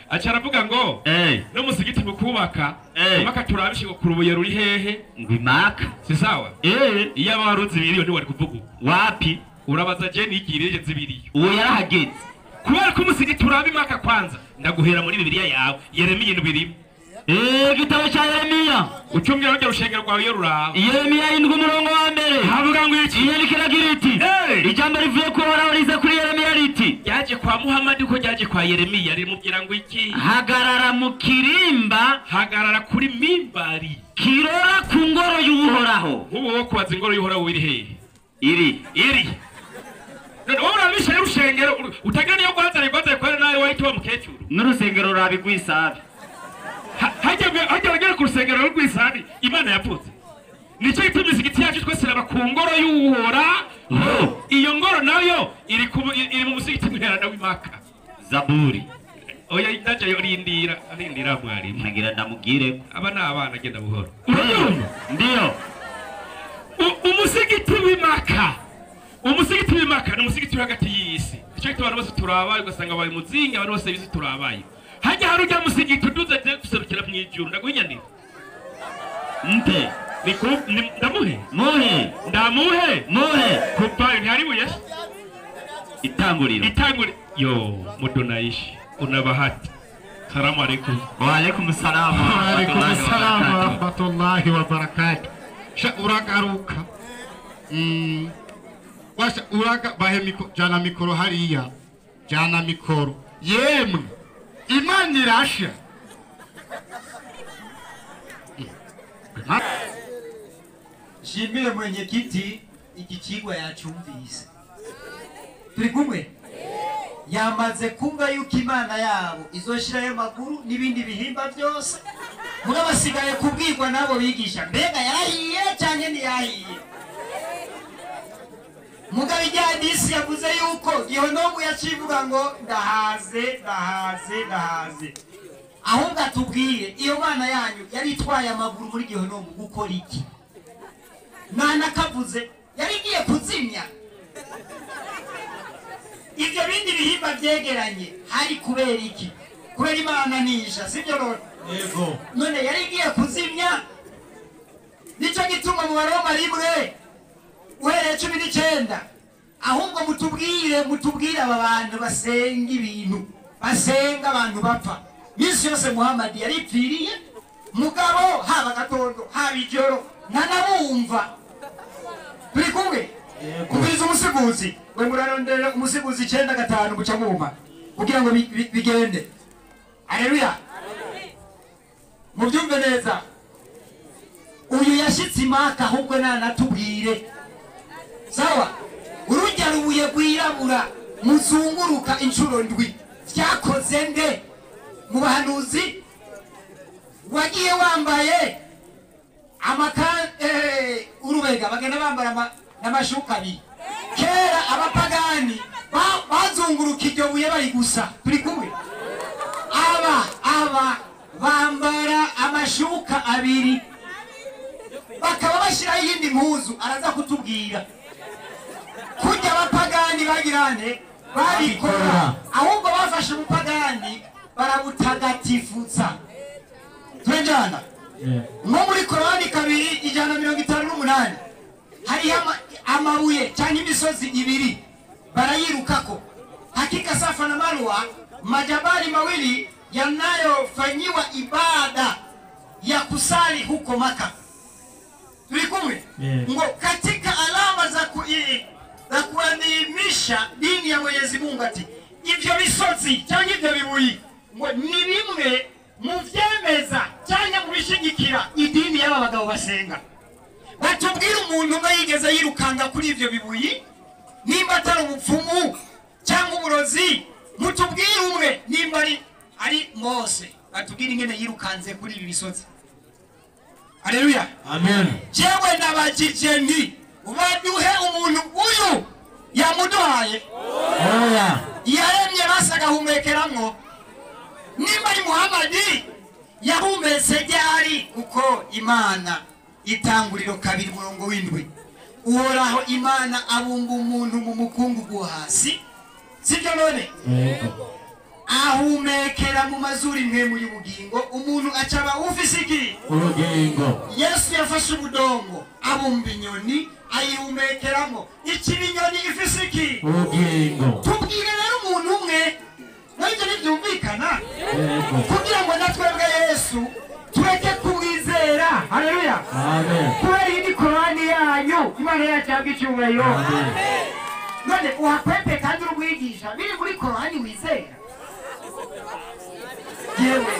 Acha aravuga ngo no musigiti mukubaka maka turabishiko ku rubuye ruri hehe ngwimaka si sawa. Iyo abaruzi biriyo ntiwari kuvuga wapi urabaza je nigiriye zibiriyo uwo yarahageze kubera ko umusigiti uraba imaka kwanza ndaguhera muri Bibiliya yawe Yeremiya n'ibirimo. Igitabo cha Yeremiya ucumbira rujya rushengero rwawe iyo ruraba Yeremiya 7 umurongo wa mbere havuga ngo iki inyandiko iti ijambo rivuye ku Uhoraho riza kuri Yeremiya riti ryaje kwa Muhammad uko ryaje kwa Yeremiya rimubwira ngo iki hagarara mu kirimba hagarara kuri mimbari kirora ku ngoro y'Uhoraho. Nk'ubu wo kubaza ingoro y'Uhoraho iri hehe? Iri none wowe urabisha y'urushengero utagira niyo gwanzare kwera nawe wahita wa mukecuru n'urusengero rurabigwisabe hajya bagera ku rusengero rw'Isabi Imana yapfutse. Nicyo gituma imisigiti yacu twese iraba ku ngoro y'Uhoraho. Iyo ngoro nayo iri mu musigiti mweranda w'Imaka. Zaburi oya ndaje yorindira arindira mwarimu nagira ndamubwire aba ni abana agenda buhoro. Ndio umusigiti w'Imaka. Umusigiti w'Imaka ni umusigiti hagati y'isi. Nicyo gituma abantu bose turabaye ugasanga abaye muzinga abantu bose bizi turabaye. Hajya hari ujya musigiti uduze guserukira mu ijuru ndaguhinyandira. Mpe ndamuhe muhe ndamuhe muhe kupayo ntihari buye itanguriro yo mudonaishi unabahati. Salamu alaikum. Wa alaikum salam wa alaikum salam wa rahmatullahi wa barakatuh. Sha uragaruka washa uraga bahe mikoro jana mikoro hariya jana mikoro yemwe Imana irasha. Shimire mwenyekiti iki kigwa yacumvise. Turi kumwe? Yamaze kumva yuko Imana yabo izoshirayo makuru n'ibindi bihimba byose. Mugabasigaye kubwirwa nabo bigisha mbega yarahiye cyane ntiyahiye. Mugabe ijyadisi yavuze yuko Gihonomu yacivuga ngo ndahaze ndahaze ndahaze. Ahubwo atubwiye iyo mana yanyu yari itwaye amaguru muri Gihonomu gukora iki? Nana kavuze yari igiye kuzimya. Ibyo bindi bihimba byegeranye hari kubera iki? Kubera Imana nisha, sibyo none? Yego. None yari igiye kuzimya. Nicyo gituma mu Baroma 1 uhereye 19 ahubwo mutubwire aba bantu basenga ibintu basenga abantu bapfa. Misi yose Muhammad yaripfiriye mugabo haba gatondo haba ijoro ntanabumva. Turi kumwe? Kubiriza umusiguzi we murarondera umusiguzi 95 guca mwuma kugira ngo bigende. Haleluya. Mubyumve neza. Uyu yashitse Imaka ahubwo nanatubwire. Sawa, urujya rubuye rwirabura muzunguruka inshuro ndwi byakoze nde mu bahanuzi wagiye wambaye amaka urubega bagenda bambara n'amashuka abiri. Kera abapagani bazunguruka iryo buye bari gusa. Turi kumwe? Aba bambara amashuka abiri bakaba bashiraho iyindi mpuzu. Araza kutubwira kujya abapagani bagirane babikora ahubwo bafashe umupagani barabutagatifutsa. Turajana nko muri Korani 2 158 hariho amabuye cyangwa imisozi ibiri barayirukako. Hakika Safa na Marwa majabali mawili yanayofanyiwa ibada ya kusali huko Maka. Turi kumwe? Ngo katika alama za kuadhimisha Kuthibitisha dini ya Mwenyezi Mungu ati ivyo bisozi cyangwa ivyo bibuyi ngo ni bimwe mu vyemeza cyangwa mu bishigikira idini y'aba bagabo basenga. Batubwira umuntu umwe yigeze yirukanga kuri ivyo bibuyi, nimba atari umupfumu cyangwa uburozi, mutubwire umwe nimba ari Mose, batubwire ingene yirukanze kuri ibi bisozi. Haleluya. Amen. Jewe nabajije nti baduhe umuntu uyu yamuduhaye. Oya. Yaremye basagahumekeramwo. Nimba ari Muhammadi yahumetse ryari, kuko Imana itanguriro 2:7 Uhoraho Imana abumba umuntu mu mukungugu hasi, sibyo none? Ahumekera mu mazuru impwemu y'ubugingo, umuntu acaba ufise iki? Ubugingo. Yesu yafashe ubudongo abumba inyoni ayihumekeramo, ikiba inyoni ifise iki? Ubugingo. Tubwire rero umuntu umwe nabyo ntibyumvikana, kugira ngo natwebwe Yesu tureke kumwizera. Haleluya. Amen. Kubera iyi ni Korani yanyu, Imana yacu yabwa icyubahiro. None uhakwepe kandi uri umwigisha biri muri Korani wizera, yewe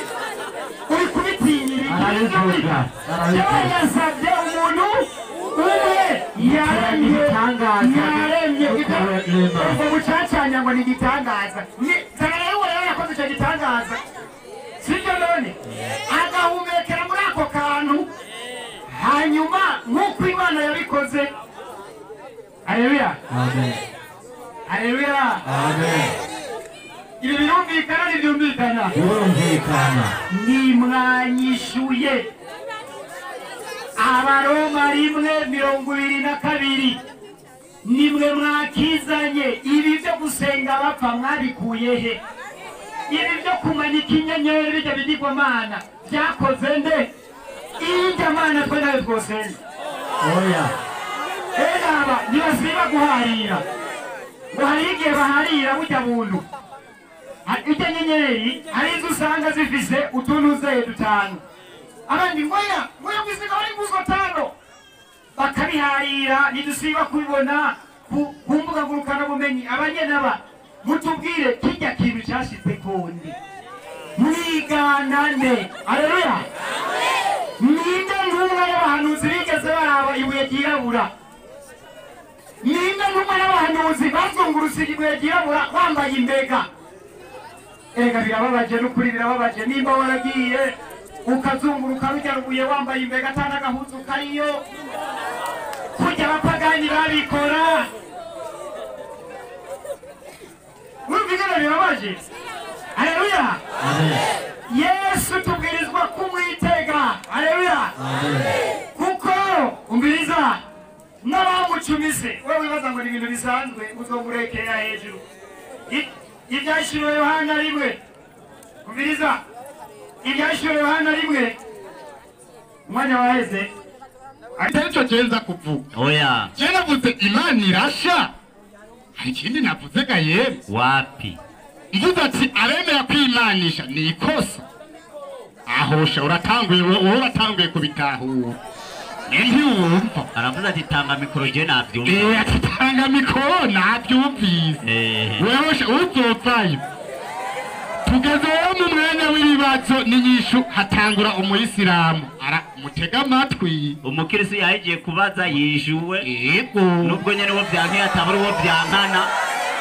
uri kubitinyira. Yewe yasabye umuntu umwe yaremye ubwo bucacanya ngo ni igitangaza. Zana rero uwo rero yakoze icyo gitangaza, sibyo none? Agahumekera muri ako kantu, hanyuma nk'uko Imana yabikoze. Haleluya. Amen. Haleluya. Amen. Ibi birumvikana ntibyumvikana? Birumvikana. Nimwanyishuye. Abaroma 1:22 nimwe mwakizanye. Ibi byo gusenga bapfa mwabikuye he? Ibi byo kumanika inyenyeri bijya bigirwamana byakoze nde? Iyindi mana twe nayo twosenga. Oya. Aba ntibasiba guharira, ngo hari igihe baharira burya buntu. Irya nyenyeri hari izo usanga zifise utuntu zeye dutanu, abandi ngoya ngoya kwisiga bari nguzo tano, bakabiharira. Ntidusiba kubibona ku mbuga ngurukanabumenyi. Abanyenaba mutubwire kirya kintu cyashize kundi mwiganane. Haleluya. Ninde ntumwa y'abahanuzi bigeze baraba ibuye ryirabura? Ninde ntumwa y'abahanuzi bazungurutse ibuye ryirabura bambaye imbega? Erega birababaje n'ukuri, birababaje. Nimba waragiye ukazunguruka rujya rubuye wambaye imbega atanagahuzu kariyo, kurya abapagani babikora. Urumva ingene birababaje? Haleluya. Yesu tubwirizwa kumwitega. Haleluya. Kuko umviriza n'abamucumise, wewe wibaza ngo ni ibintu bisanzwe, uzomurekera hejuru. Ibyashiriwe Yohana 1, umviriza, ibyashiriwe Yohana 1, umwanya waheze. Atari cyo nza kuvuga. Oya. Je navuze Imana irasha. Hari ikindi navuze ga yemwe. Wapi? Mvuze ati aremera kwimanisha ni ikosa. Ahosha uratanguye, wowe uratanguye kubitahura. Ntiwumva. Aravuze ati tanga mikoro je nabyumva. Ati tanga mikoro nabyumvise. Wewe uzopfayo. Tugeze rero mu mwanya w'ibibazo n'inyishu, hatangura umuyisilamu ara mutega amatwi. Umukirisi yagiye kubaza yishuwe. Yego. Nubwo nyene wo byanke atabura uwo byankana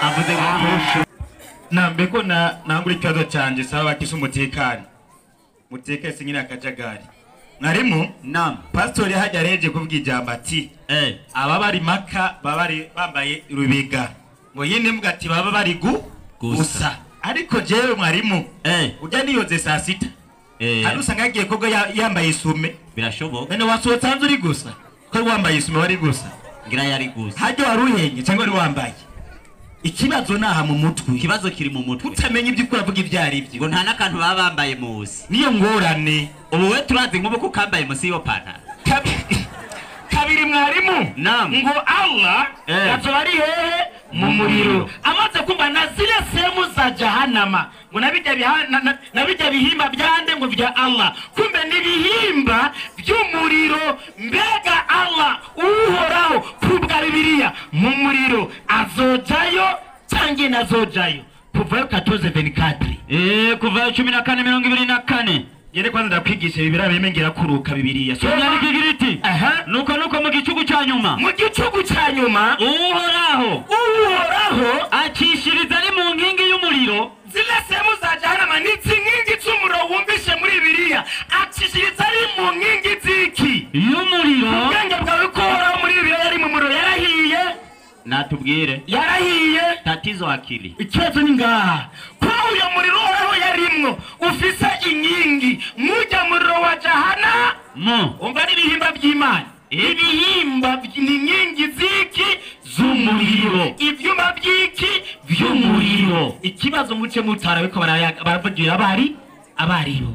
avuze ngo nambeko na nangura ikibazo cyanjye saba bakise umutekano. Muteke sinyina akajagari. Mwarimu, Naam. Pastori hajya areje kuvuga ijambo ati aba bari Maka baba bambaye rubiga. Ngo yine mbwa ati baba bari gusa. Ariko jewe mwarimu, ujya niyoze saa 6. Hari usanga yagiye koga yambaye isume. Birashoboka. None wasohotse hanze uri gusa. Ko wambaye isume wari gusa. Ngira yari gusa. Hajya waruhenye cyangwa wari wambaye. Ikibazo naha mu mutwe. Ikibazo kiri mu mutwe. Utamenya ibyo ukora avuga ibyo ari byo. Ngo nta nakantu baba bambaye musi. Niyo ngorane. Ubu we turazi nk'ubu ko kambaye musi yo pantaro. Kabiri mwarimu. Naam. Ngo Allah yazoba ari hehe mu muriro. Amaze kumva na zile sehemu za jahanama. Ngo nabijya bihimba byande ngo bya Allah. Kumbe ni bihimba by'umuriro. Mbega Allah uhoraho kubwa Bibiliya mu muriro azojayo canke nazojayo? Kuvayo 14:24. Kuvayo 14:24. Yere kwanza ndakwigisha Bibiliya bime ngira kuruka Bibiliya. Inyandiko igira iti nuko mu gicugu ca nyuma, mu gicugu ca nyuma Uhoraho acishiriza ari mu nkingi y'umuriro. Zile sehemu za jahannama ni zinkingi z'umuriro wumvishe muri Bibiliya. Acishiriza ari mu nkingi ziki? Y'umuriro. Ubwenge bwawe ko Uhoraho muri Bibiliya yari mu muriro yarahiye. Natubwire yarahiye. Tatizo akili. Ikibazo ni ngaha ko uyo muriro Uhoraho yarimwo ufise inkingi mujya muriro wa jahannama. Umva n'ibihimba by'Imana. Ibihimba ni inkingi ziki? Z'umuriro. Ivyuma by'iki? Vy'umuriro. Ikibazo muce mutara biko baravugira abari abaribo.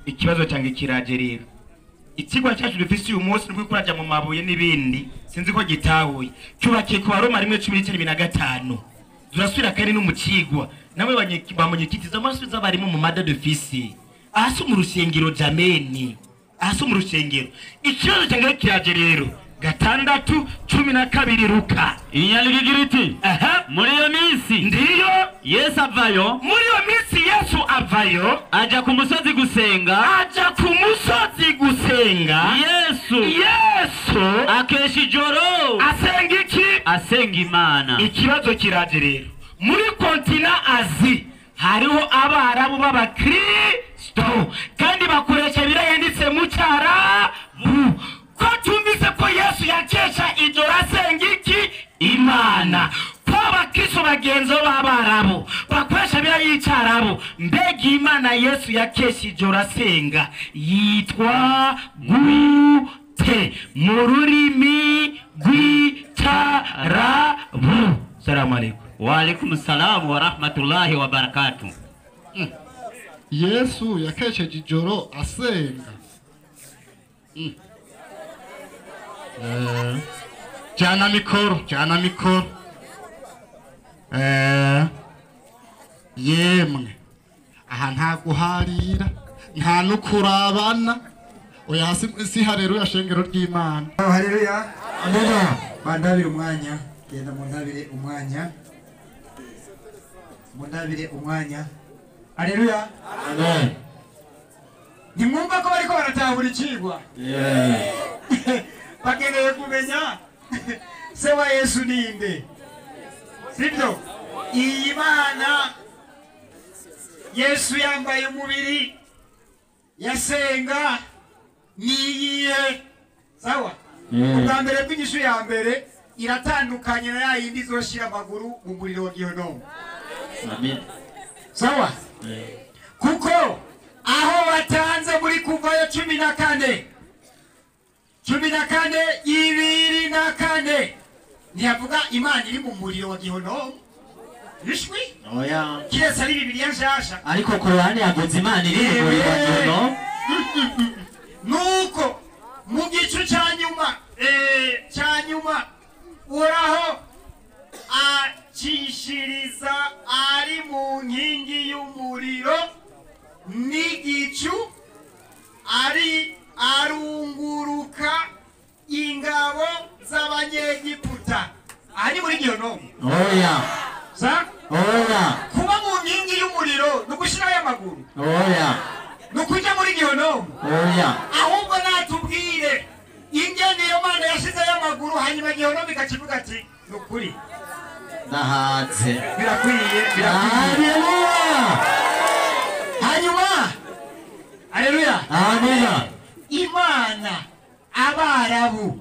Ikibazo cyange kiraje rero. Ikigwa cyacu dufise uyu munsi nubwo kuraja mu mabuye n'ibindi sinzi ko gitahuye. Cyubakiye ku Baroma 1:15. Turasubira kandi no mu kigwa namwe bamunyikitiza amasubiza abarimo mu mada dufise. Ahasi mu rusengero jameni. Ahasi mu rusengero. Ikibazo cyange kiraje rero. 6:12 Luka. Inyandiko igira iti muri iyo minsi ndiyo Yesu avayo. Muri iyo minsi Yesu avayo aja ku musozi gusenga. Aja ku musozi gusenga. Yesu akesha ijoro asenga iki? Asenga Imana. Ikibazo kiraje rero. Muri kontina Azi hariho abarabu b'abakristo kandi bakoresha Bibiliya yanditse mu cyarabu. Ko tumvise ko Yesu yakesha ijoro asenga iki? Imana. Ko abakristo bagenzi b'abarabu bakoresha Bibiliya y'icyarabu, mbega Imana Yesu yakesha ijoro asenga yitwa gute mu rurimi rw'icyarabu? Salamu alaikum. Wa alaikum salam wa rahmatullahi wa barakatuh. Yesu yakesheje ijoro asenga. Jana mikoro, jana mikoro. Yemwe aha nta guharira nta nukurabana. Oya si haleluya shengero ry'Imana. Haleluya. Amena. Bandabire umwanya, genda muntabire umwanya. Muntabire umwanya. Haleluya. Amen. Nimwumva ko bariko baratahura ikigwa. Bakeneye kumenya se wa Yesu ninde, sibyo? Iyi Mana Yesu yambaye umubiri yasenga niyihe? Sawa. Ubwa mbere bw'inyishu ya mbere iratandukanye na yindi izoshira amaguru mu muriro wa Gihonomu. Amen. Sawa. Kuko aho watanze muri Kuvayo 14 14:24 ntiyavuga Imana iri mu muriro wa Gihonomu. Ishwi? Oya. Kiretse ari Bibiliya nshasha. Ariko Korani yavuze Imana iri mu muriro wa Gihonomu. Nuko mu gicu ca nyuma Uhoraho acishiriza ari mu nkingi y'umuriro n'igicu ari arunguruka ingabo z'abanyegiputa. Ari muri Gihonomu. Oya. Sa? Oya. Kuba mu nkingi y'umuriro no gushirayo amaguru. Oya. No kuja muri Gihonomu. Oya. Ahubwo natubwire ingene iyo Mana yashizeyo amaguru hanyuma Gihonomu ikakivuga ati nukuri ndahatse. Birakwiye, birakwiye. Haleluya. Hanyuma haleluya. Amina. Imana abarabu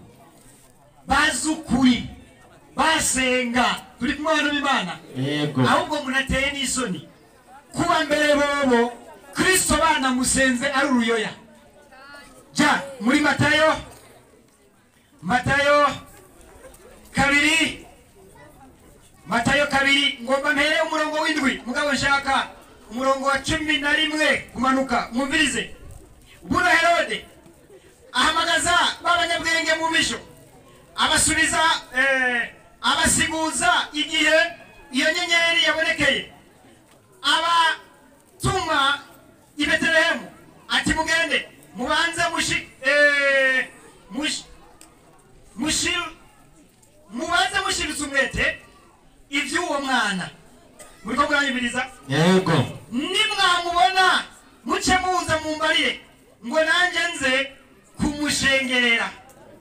bazukuri basenga turi kumwe n'Imana. Yego. Ahubwo munateye n'isoni kuba mbere bobo Kristo bana musenze ari uruyoya. Ja muri Matayo 2 Matayo 2 ngomba mpere umurongo w'indwi mugabo nshaka umurongo wa 11 kumanuka mwumvirize. Buno Herode ahamagaza b'abanyabwenge mu misho abasubiza abasiguza igihe iyo nyenyeri yabonekeye abatuma i Betelehemu ati mugende mubanze ngo nanjye nze kumushengerera.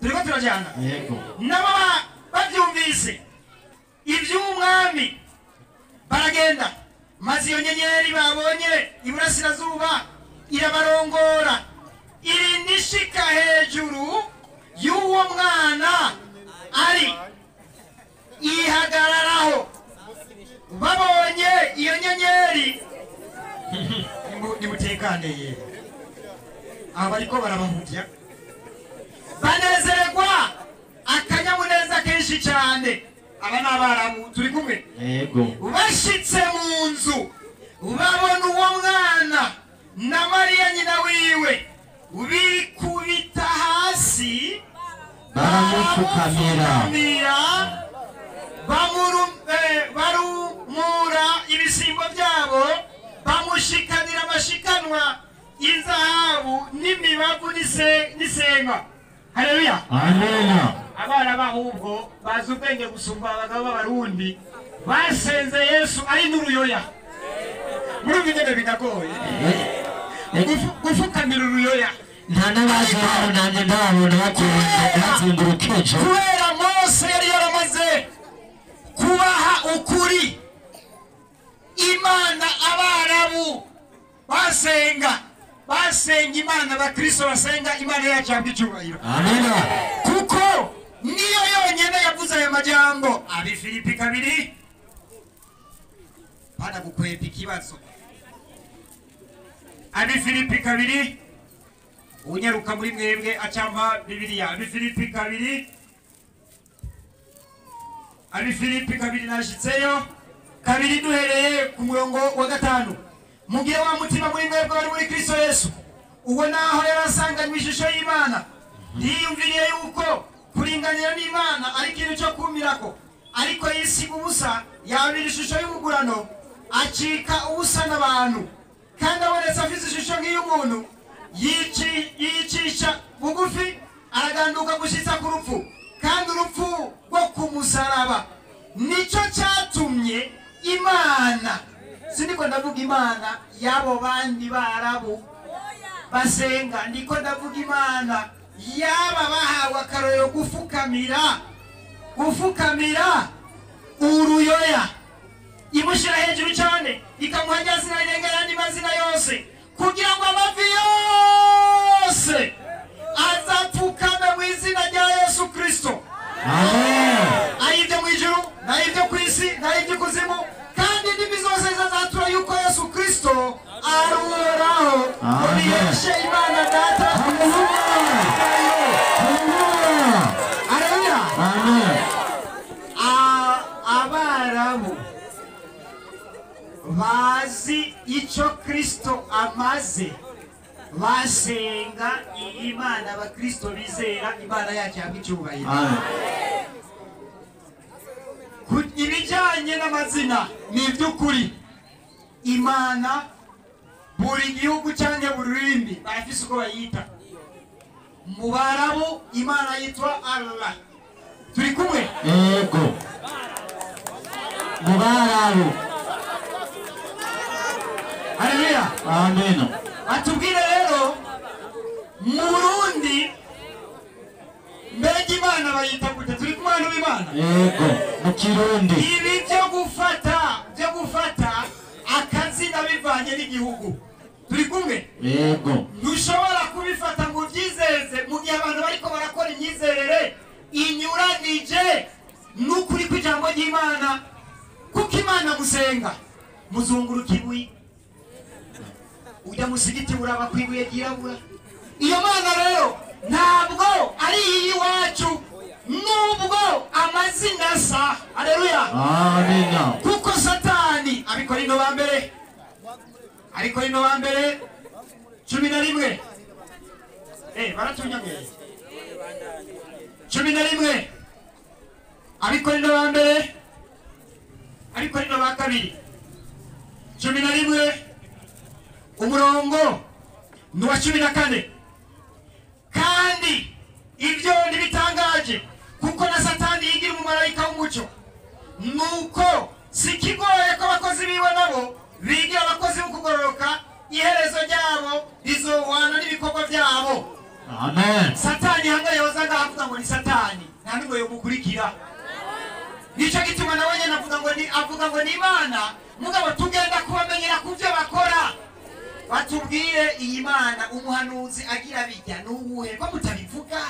Turiko turajyana. Yego. Nabo babyumvise iby'umwami baragenda, maze iyo nyenyeri babonye iburasirazuba irabarongora, irinda ishika hejuru y'uwo mwana ari ihagararaho. Babonye iyo nyenyeri, nimutekane, aba bariko barabahuvya, banezererwa akanyamuneza kenshi cyane. Aba ni Abarabu, turi kumwe. Yego. Bashitse mu nzu babona uwo mwana na Mariya nyina wiwe, bikubita hasi baramupfukamira, barumura ibisimbo byabo, bamushikanira amashikanwa y'inzahabu n'imibavu n'isenga. Haleluya. Amena. Abana bahubwo bazi ubwenge gusumba abagabo b'Abarundi basenze Yesu ari n'uruyoya. Muri ingene binagoye gufukamira uruyoya. Nta n'abaje hano nanjye ndababona bazengurukeje, kubera Mose yari yaramaze kubaha ukuri. Imana Abarabu basenga Imana, Abakristo basenga Imana yacu y'icyubahiro. Amena. Kuko niyo yonyene yavuze aya majambo. Abi Filipi 2 bana gukwepa ikibazo. Abi Filipi 2, unyaruka muri mwebwe acampa Bibiliya. Abi Filipi 2, Abi Filipi 2 nashitseyo 2 duhereye ku murongo wa 5. Mugire wa mutima muri mwebwe wari muri Kristo Yesu, uwo naho yarasanganywe ishusho y'Imana, ntiyumviriye yuko kuringanira n'Imana ari ikintu cyo kumirako, ariko yisiga ubusa, yabira ishusho y'ubugurano, acika ubusa n'abantu. Kandi abonetse afite ishusho nk'iy'umuntu, yicisha bugufi, araganduka gushitsa ku rupfu, kandi urupfu rwo ku musaraba. Nicyo cyatumye Imana, siniko ndavuga Imana y'abo bandi Barabu basenga, ndiko ndavuga Imana yaba bahawe akarorero gufukamira uruyoya, imushyira hejuru cyane, ikamuha rya zina rirenga ayandi mazina yose, kugira ngo amavi yose azapfukame mu izina rya Yesu Kristo. Amen. Ay'ibyo mu ijuru n'ay'ibyo ku isi n'ay'iby'ikuzimu, kandi indimi zose zizatura yuko Yesu Kristo ari Uhoraho, ngo biheshe Imana Data. Haleluya. Amen. Abarabu bazi icyo Kristo amaze, basenga iyi Imana Abakristo bizera, Imana yacu yabwa icyubahiro. Ibijyanye n'amazina ni iby'ukuri. Imana buri gihugu cyangwa buri rurimi barafise uko bayita. Mu Barabu Imana yitwa Allah. Turi kumwe? Yego. Mu Barabu. Haleluya. Amen. Atubwire rero mu Burundi mbega Imana bayita gute? Turi kumwe n'Imana? Yego, mu Kirundi. Ibi byo gufata akazina bivanye n'igihugu. Turi kumwe? Yego. Ntushobora kubifata ngo ubyizeze mu gihe abantu bariko barakora imyizerere inyuranije n'ukuri kw'ijambo ry'Imana. Kuko Imana musenga muzunguruka ibuye, ujya musigiti uraba kwibuye ryirabura. Iyo Mana rero ntabwo ari iyiwacu, nubwo amazina asa. Haleluya. Amina. Kuko Satani Abikorino ba mbere, Abikorino ba mbere 11, baratunyamye 11, Abikorino ba mbere, Abikorino ba kabiri 11, umurongo ni uwa 14. Kandi ibyo ntibitangaje, kuko na Satani yigira umumarayika w'umucyo. Nuko si kigoye ko abakozi biwe nabo bigira abakozi bo kugororoka, iherezo ryabo rizohwana n'ibikorwa byabo. Amen. Satani hanga yoza ngavuga ngo ni satani nta n'umwe yomukurikira. Nico gituma nawe nyene avuga ngo ni avuga ngo ni Imana, mugabo tugenda kubamenyera kuvyo bakora. Batubwire iyi Mana umuhanuzi agira bijya n'uwuhe ko mutabivuga?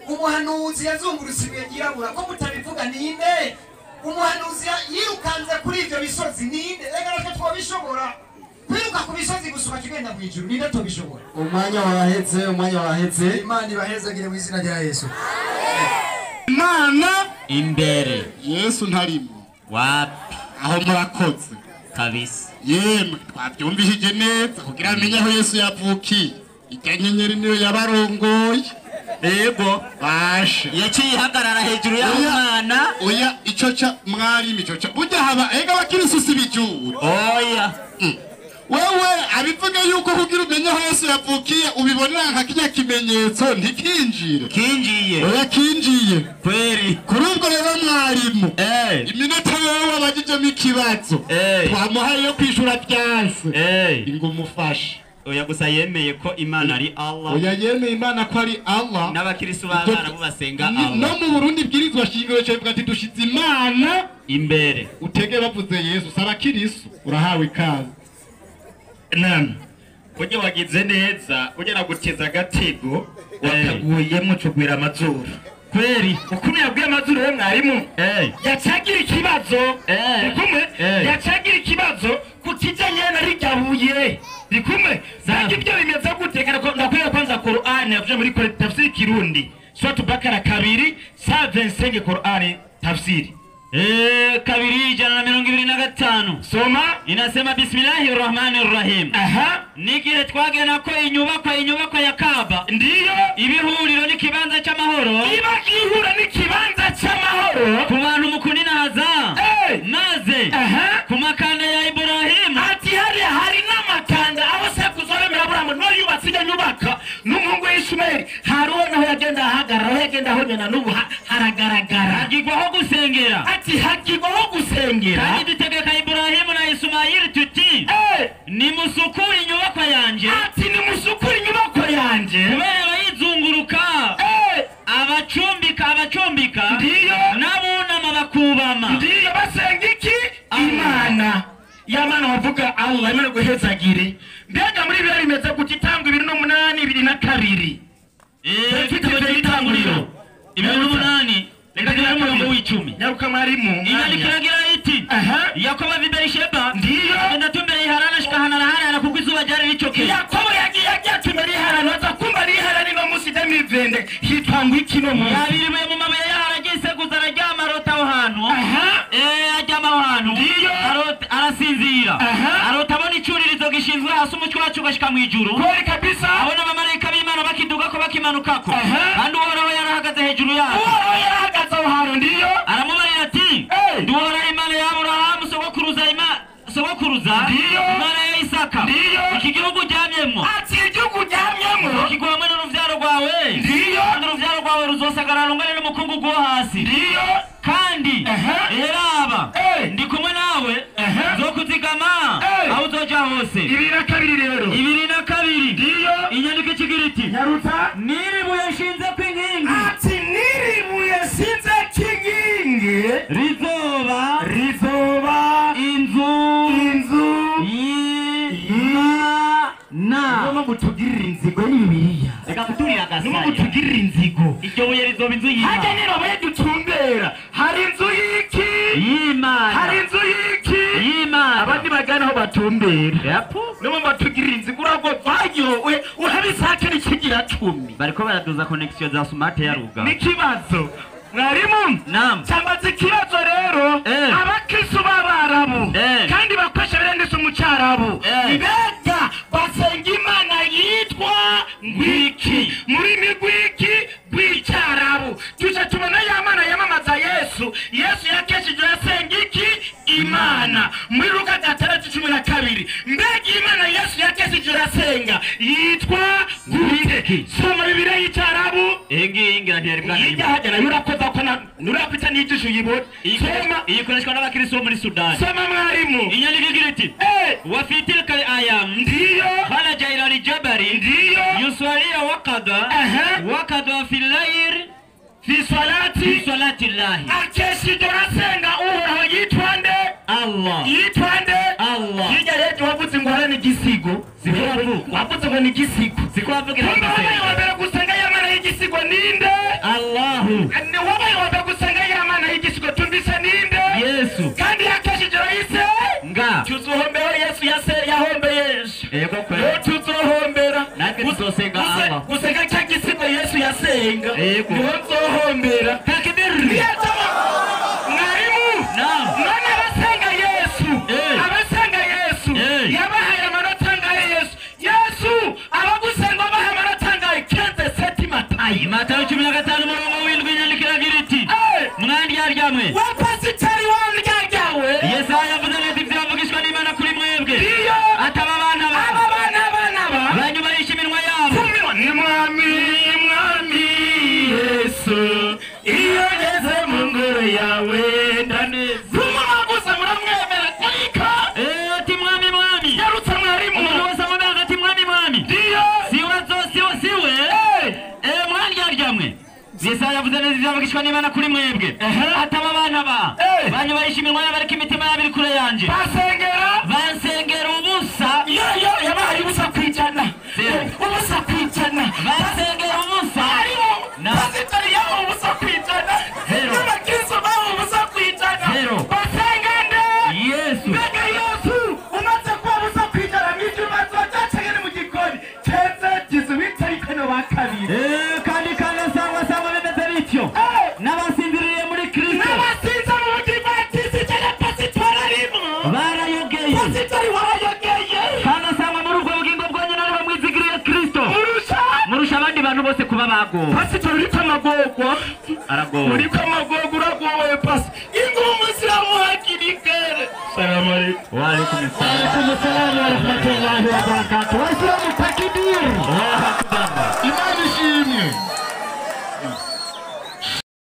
Umuhanuzi yazungurutse ibuye ryirabura ko mutabivuga ninde? Umuhanuzi yirukanze kuri ivyo bisozi ninde? Reka natwe twabishobora kwiruka ku bisozi gusuma kigenda mu ijuru, ninde tobishobora? Umwanya wahetse, umwanya wahetse. Imana ibahezagire mu izina rya Yesu. Imana imbere Yesu ntarimo wapi aho murakoze kabisa. Yemwe twabyumvishije neza kugira amenye aho Yesu yavukiye. Ijya nyenyeri niyo yabarongoye. Yego basha yaciye ihagarara hejuru y'umwana. Oya ico ca mwarimu ico ca burya haba ega abakirisu si bijura. Oya wewe abivuga yuko kugira umenye aho Yesu yavukiye ubibonera nka kirya kimenyetso ntikinjire. Kinjiye. Oya kinjiye kweri. Kuri ubwo rero mwarimu iminota wewe wabagijemo ikibazo twamuhaye yo kwishura byanse ngo umufashe. Oya gusa yemeye ko Imana ari Allah. Oya yemeye Imana ko ari Allah. N'abakirisu b'Abarabu basenga Allah. No mu Burundi bwirizwa shingiro cyo bivuga ati dushize Imana imbere. Utege bavuze Yesu saba kirisu urahawe ikaze. Nam burya wagize neza burya naguteza agatego wakaguyemo cugwira amazuru kweri. Ukuntu yabwiye amazuru we mwarimu yacagira ikibazo bikumwe yacagira ikibazo kukijanye na riryabuye bikumwe zaki ibyo bimeze gute. Ndakwiye kwanza Qur'an yavuye muri tafsiri Kirundi Suratu Bakara 2 125 Qur'an tafsiri 225. Soma. Inasema bismillahirrahmanirrahim. Aha. Nigire twagena ko inyubakwa ya Kaaba ndiyo ibihuriro n'ikibanza cy'amahoro. Iba ihura n'ikibanza cy'amahoro ku bantu mukunina haza maze ku makanda ya Ibrahim. Ati hari n'amakanda aho sekuzo bemera Aburahamu no yubatse ijya nyubaka n'umuhungu Ismael hariho naho yagenda ahagarara aho yagenda ahonyana n'ubu haragaragara hagigwaho gusengera. Ati hagigwaho gusengera. Kandi dutegeka Ibrahimu na Ismaili tuti nimusukure inyubakwa yanje. Ati nimusukure inyubakwa yanje kubera abayizunguruka abacumbika ndiyo n'abunama bakubama ndiyo basenga iki Imana ya mana bavuga Allah Imana guhezagire. Mbega muri biba bimeze gute? Itangwa 28 22 itanguriro 28 Reka umurongo w'icumi. Nyaruka mwarimu. Inyandiko iragira iti Yakobo ava i Berisheba ndiyo agenda atumbera i Harani ashika ahantu araharara kuko izuba ryari ricokeye. Yakobo yagiye atumbera i Harani aza kumva ari i Harani no munsi demivende hitwa ngo iki no munsi. Yabiriwe mu mabuye y'Harani agiseguza araryama arota aho hantu. Aryama aho hantu ndiyo arasinzira. Arota abona icuririzo gishinzwe hasi umutwe wacu ugashika mu ijuru. Kweli kabisa. Abona abamarayika b'Imana bakidugako bakimanukako. Kandi Uhoraho yarahagaze hejuru yabo. Uhoraho yarahagaze aho hantu ndiyo. Aramubarira ati ndi Uhoraho Imana ya Aburahamu sogokuruza ndiyo Imana ya Isaka ndiyo iki gihugu uryamyemwo. Ati igihugu uryamyemwo kigwa hamwe n'uruvyaro rwawe ndiyo kandi uruvyaro rwawe ruzosagarara rungane n'umukungugu wo hasi ndiyo kandi eraba ndi kumwe nawe nzokuzigama aho uzoja hose. 22 rero 22 ndiyo. Inyandiko ikigira iti nyaruta niribuye nshinzeko inkingi. Ati niribuye nshinzeko inkingi rizoba inzu y'Imana. Noma mutugirira inzigo ni Bibiliya. Reka kuturira agasaya. Noma mutugirira inzigo. Iryo buye rizoba inzu y'Imana. Hajya nirobaye dutumbera hari inzu y'iki y'Imana. Hari inzu y'iki y'Imana. Abandi bagana aho batumbera. Yapo. Noma batugirira inzigo urago vayo urabisake n'ikigira 10. Bariko baraduza connection za smart ya Ruga. Nikibazo mwarimu. Naam. Cyambaza ikibazo rero abakristo b'Abarabu kandi bakoresha birendese mu Cyarabu mbega basenga Imana yitwa ngwiki muri migwiki rw'icyarabu. Tuca tubona ya Mana yamamaza Yesu. Yesu yakeshije yasenga iki Imana muri Luka 6:12. Mbega Imana Yesu yakeshije yasenga yitwa gute? Soma Bibiliya y'icyarabu. Iyi ngira ntiyari bwana. Ijya hajya yurakoza ko nurapita n'ijisho uyibona. Soma ikoreshwa n'abakristo bo muri Sudani. Soma mwarimu. Inyandiko igira iti wa fi tilka ayam ndiyo kharaja ila aljabari ndiyo Wakada fi layl fi salati llahi. Akesha ijoro asenga Uhoraho yitwa nde? Allah. Yitwa nde? Allah. Hirya rero wavuze ngo hara ni igisigo. Wavuze ngo ni igisigo. Siko wavugira. Kumbe wabaye wa mbere gusenga ya mana y'igisigo ninde? Allahu. Ni wabaye wa mbere gusenga ya mana y'igisigo tumvise ninde? Yesu. Kandi yakesha ijoro yise nga. Tuzohombera Yesu yase yahombeye. Yego kweli. Tuzohombera. Natwe tuzosenga Allah. Gusenga cya gisigo Yesu yasenga. Yego. Niho nzohombera. Takbir. Mwarimu. Naam. None abasenga Yesu. Abasenga Yesu. Yabahaye amanota angahe Yesu? Yesu abagusenga baha amanota angahe? 15 Matayo. Matayo 15 murongo w'indwi inyandiko iragira iti mwandyarya wa pasiteri wandyaryawe. Yesaya yavuze neza ibyo yavugishwa n'Imana kuri mwebwe. Ataba abana ba aba bana ba banyubahisha iminwa yabo. Ni mwami mwami Yesu iyo ngeze mu ngoro yawe ndaneze. Gusa muramwemera ariko ati mwami mwami. Yarutse mwarimu. Umuntu wese amubwira ati mwami mwami. Ndiyo. Siwe mwandyarya Yesaya yavuze neza ibyo yavugishwa n'Imana kuri mwebwe. Ataba abana ba banyubahisha iminwa yabo ariko imitima yabo iri kure yanjye. Bansengera ubusa. Yo yabahaye ubusa kwijana. Ubusa kwijana. Bansengera ubusa. Pasiteri yabahaye ubusa kwijana. N'abakristo bahaye ubusa kwijana. Basenga nde? Yesu. Mbega Yesu umaze kuba ubusa kwijana n'ibyo umaze wacacanye mu gikoni. Keze gizuwitse ariko no bakabiri. Kandi sangwa sangwa bimeze bityo. N'abasinziriye muri Kristo. N'abasinze mu budivatisi cyangwa pasitori arimo. Barayogeye. Pasitori warayogeye. Kandi sangwa muri ubwo bugingo bwonyine ariho mwizigiriye Kristo. Murusha abandi bantu bose kuba bagowe. Pasitori uriko amagorwa. Aragowe. Uriko amagorwa uragowe pasi. Ingumu ziramuhakiri kare. Salamu alaikum. Wa alaikum salam. Wa alaikum salam wa rahmatullahi wa barakatuh. Waislamu takbir.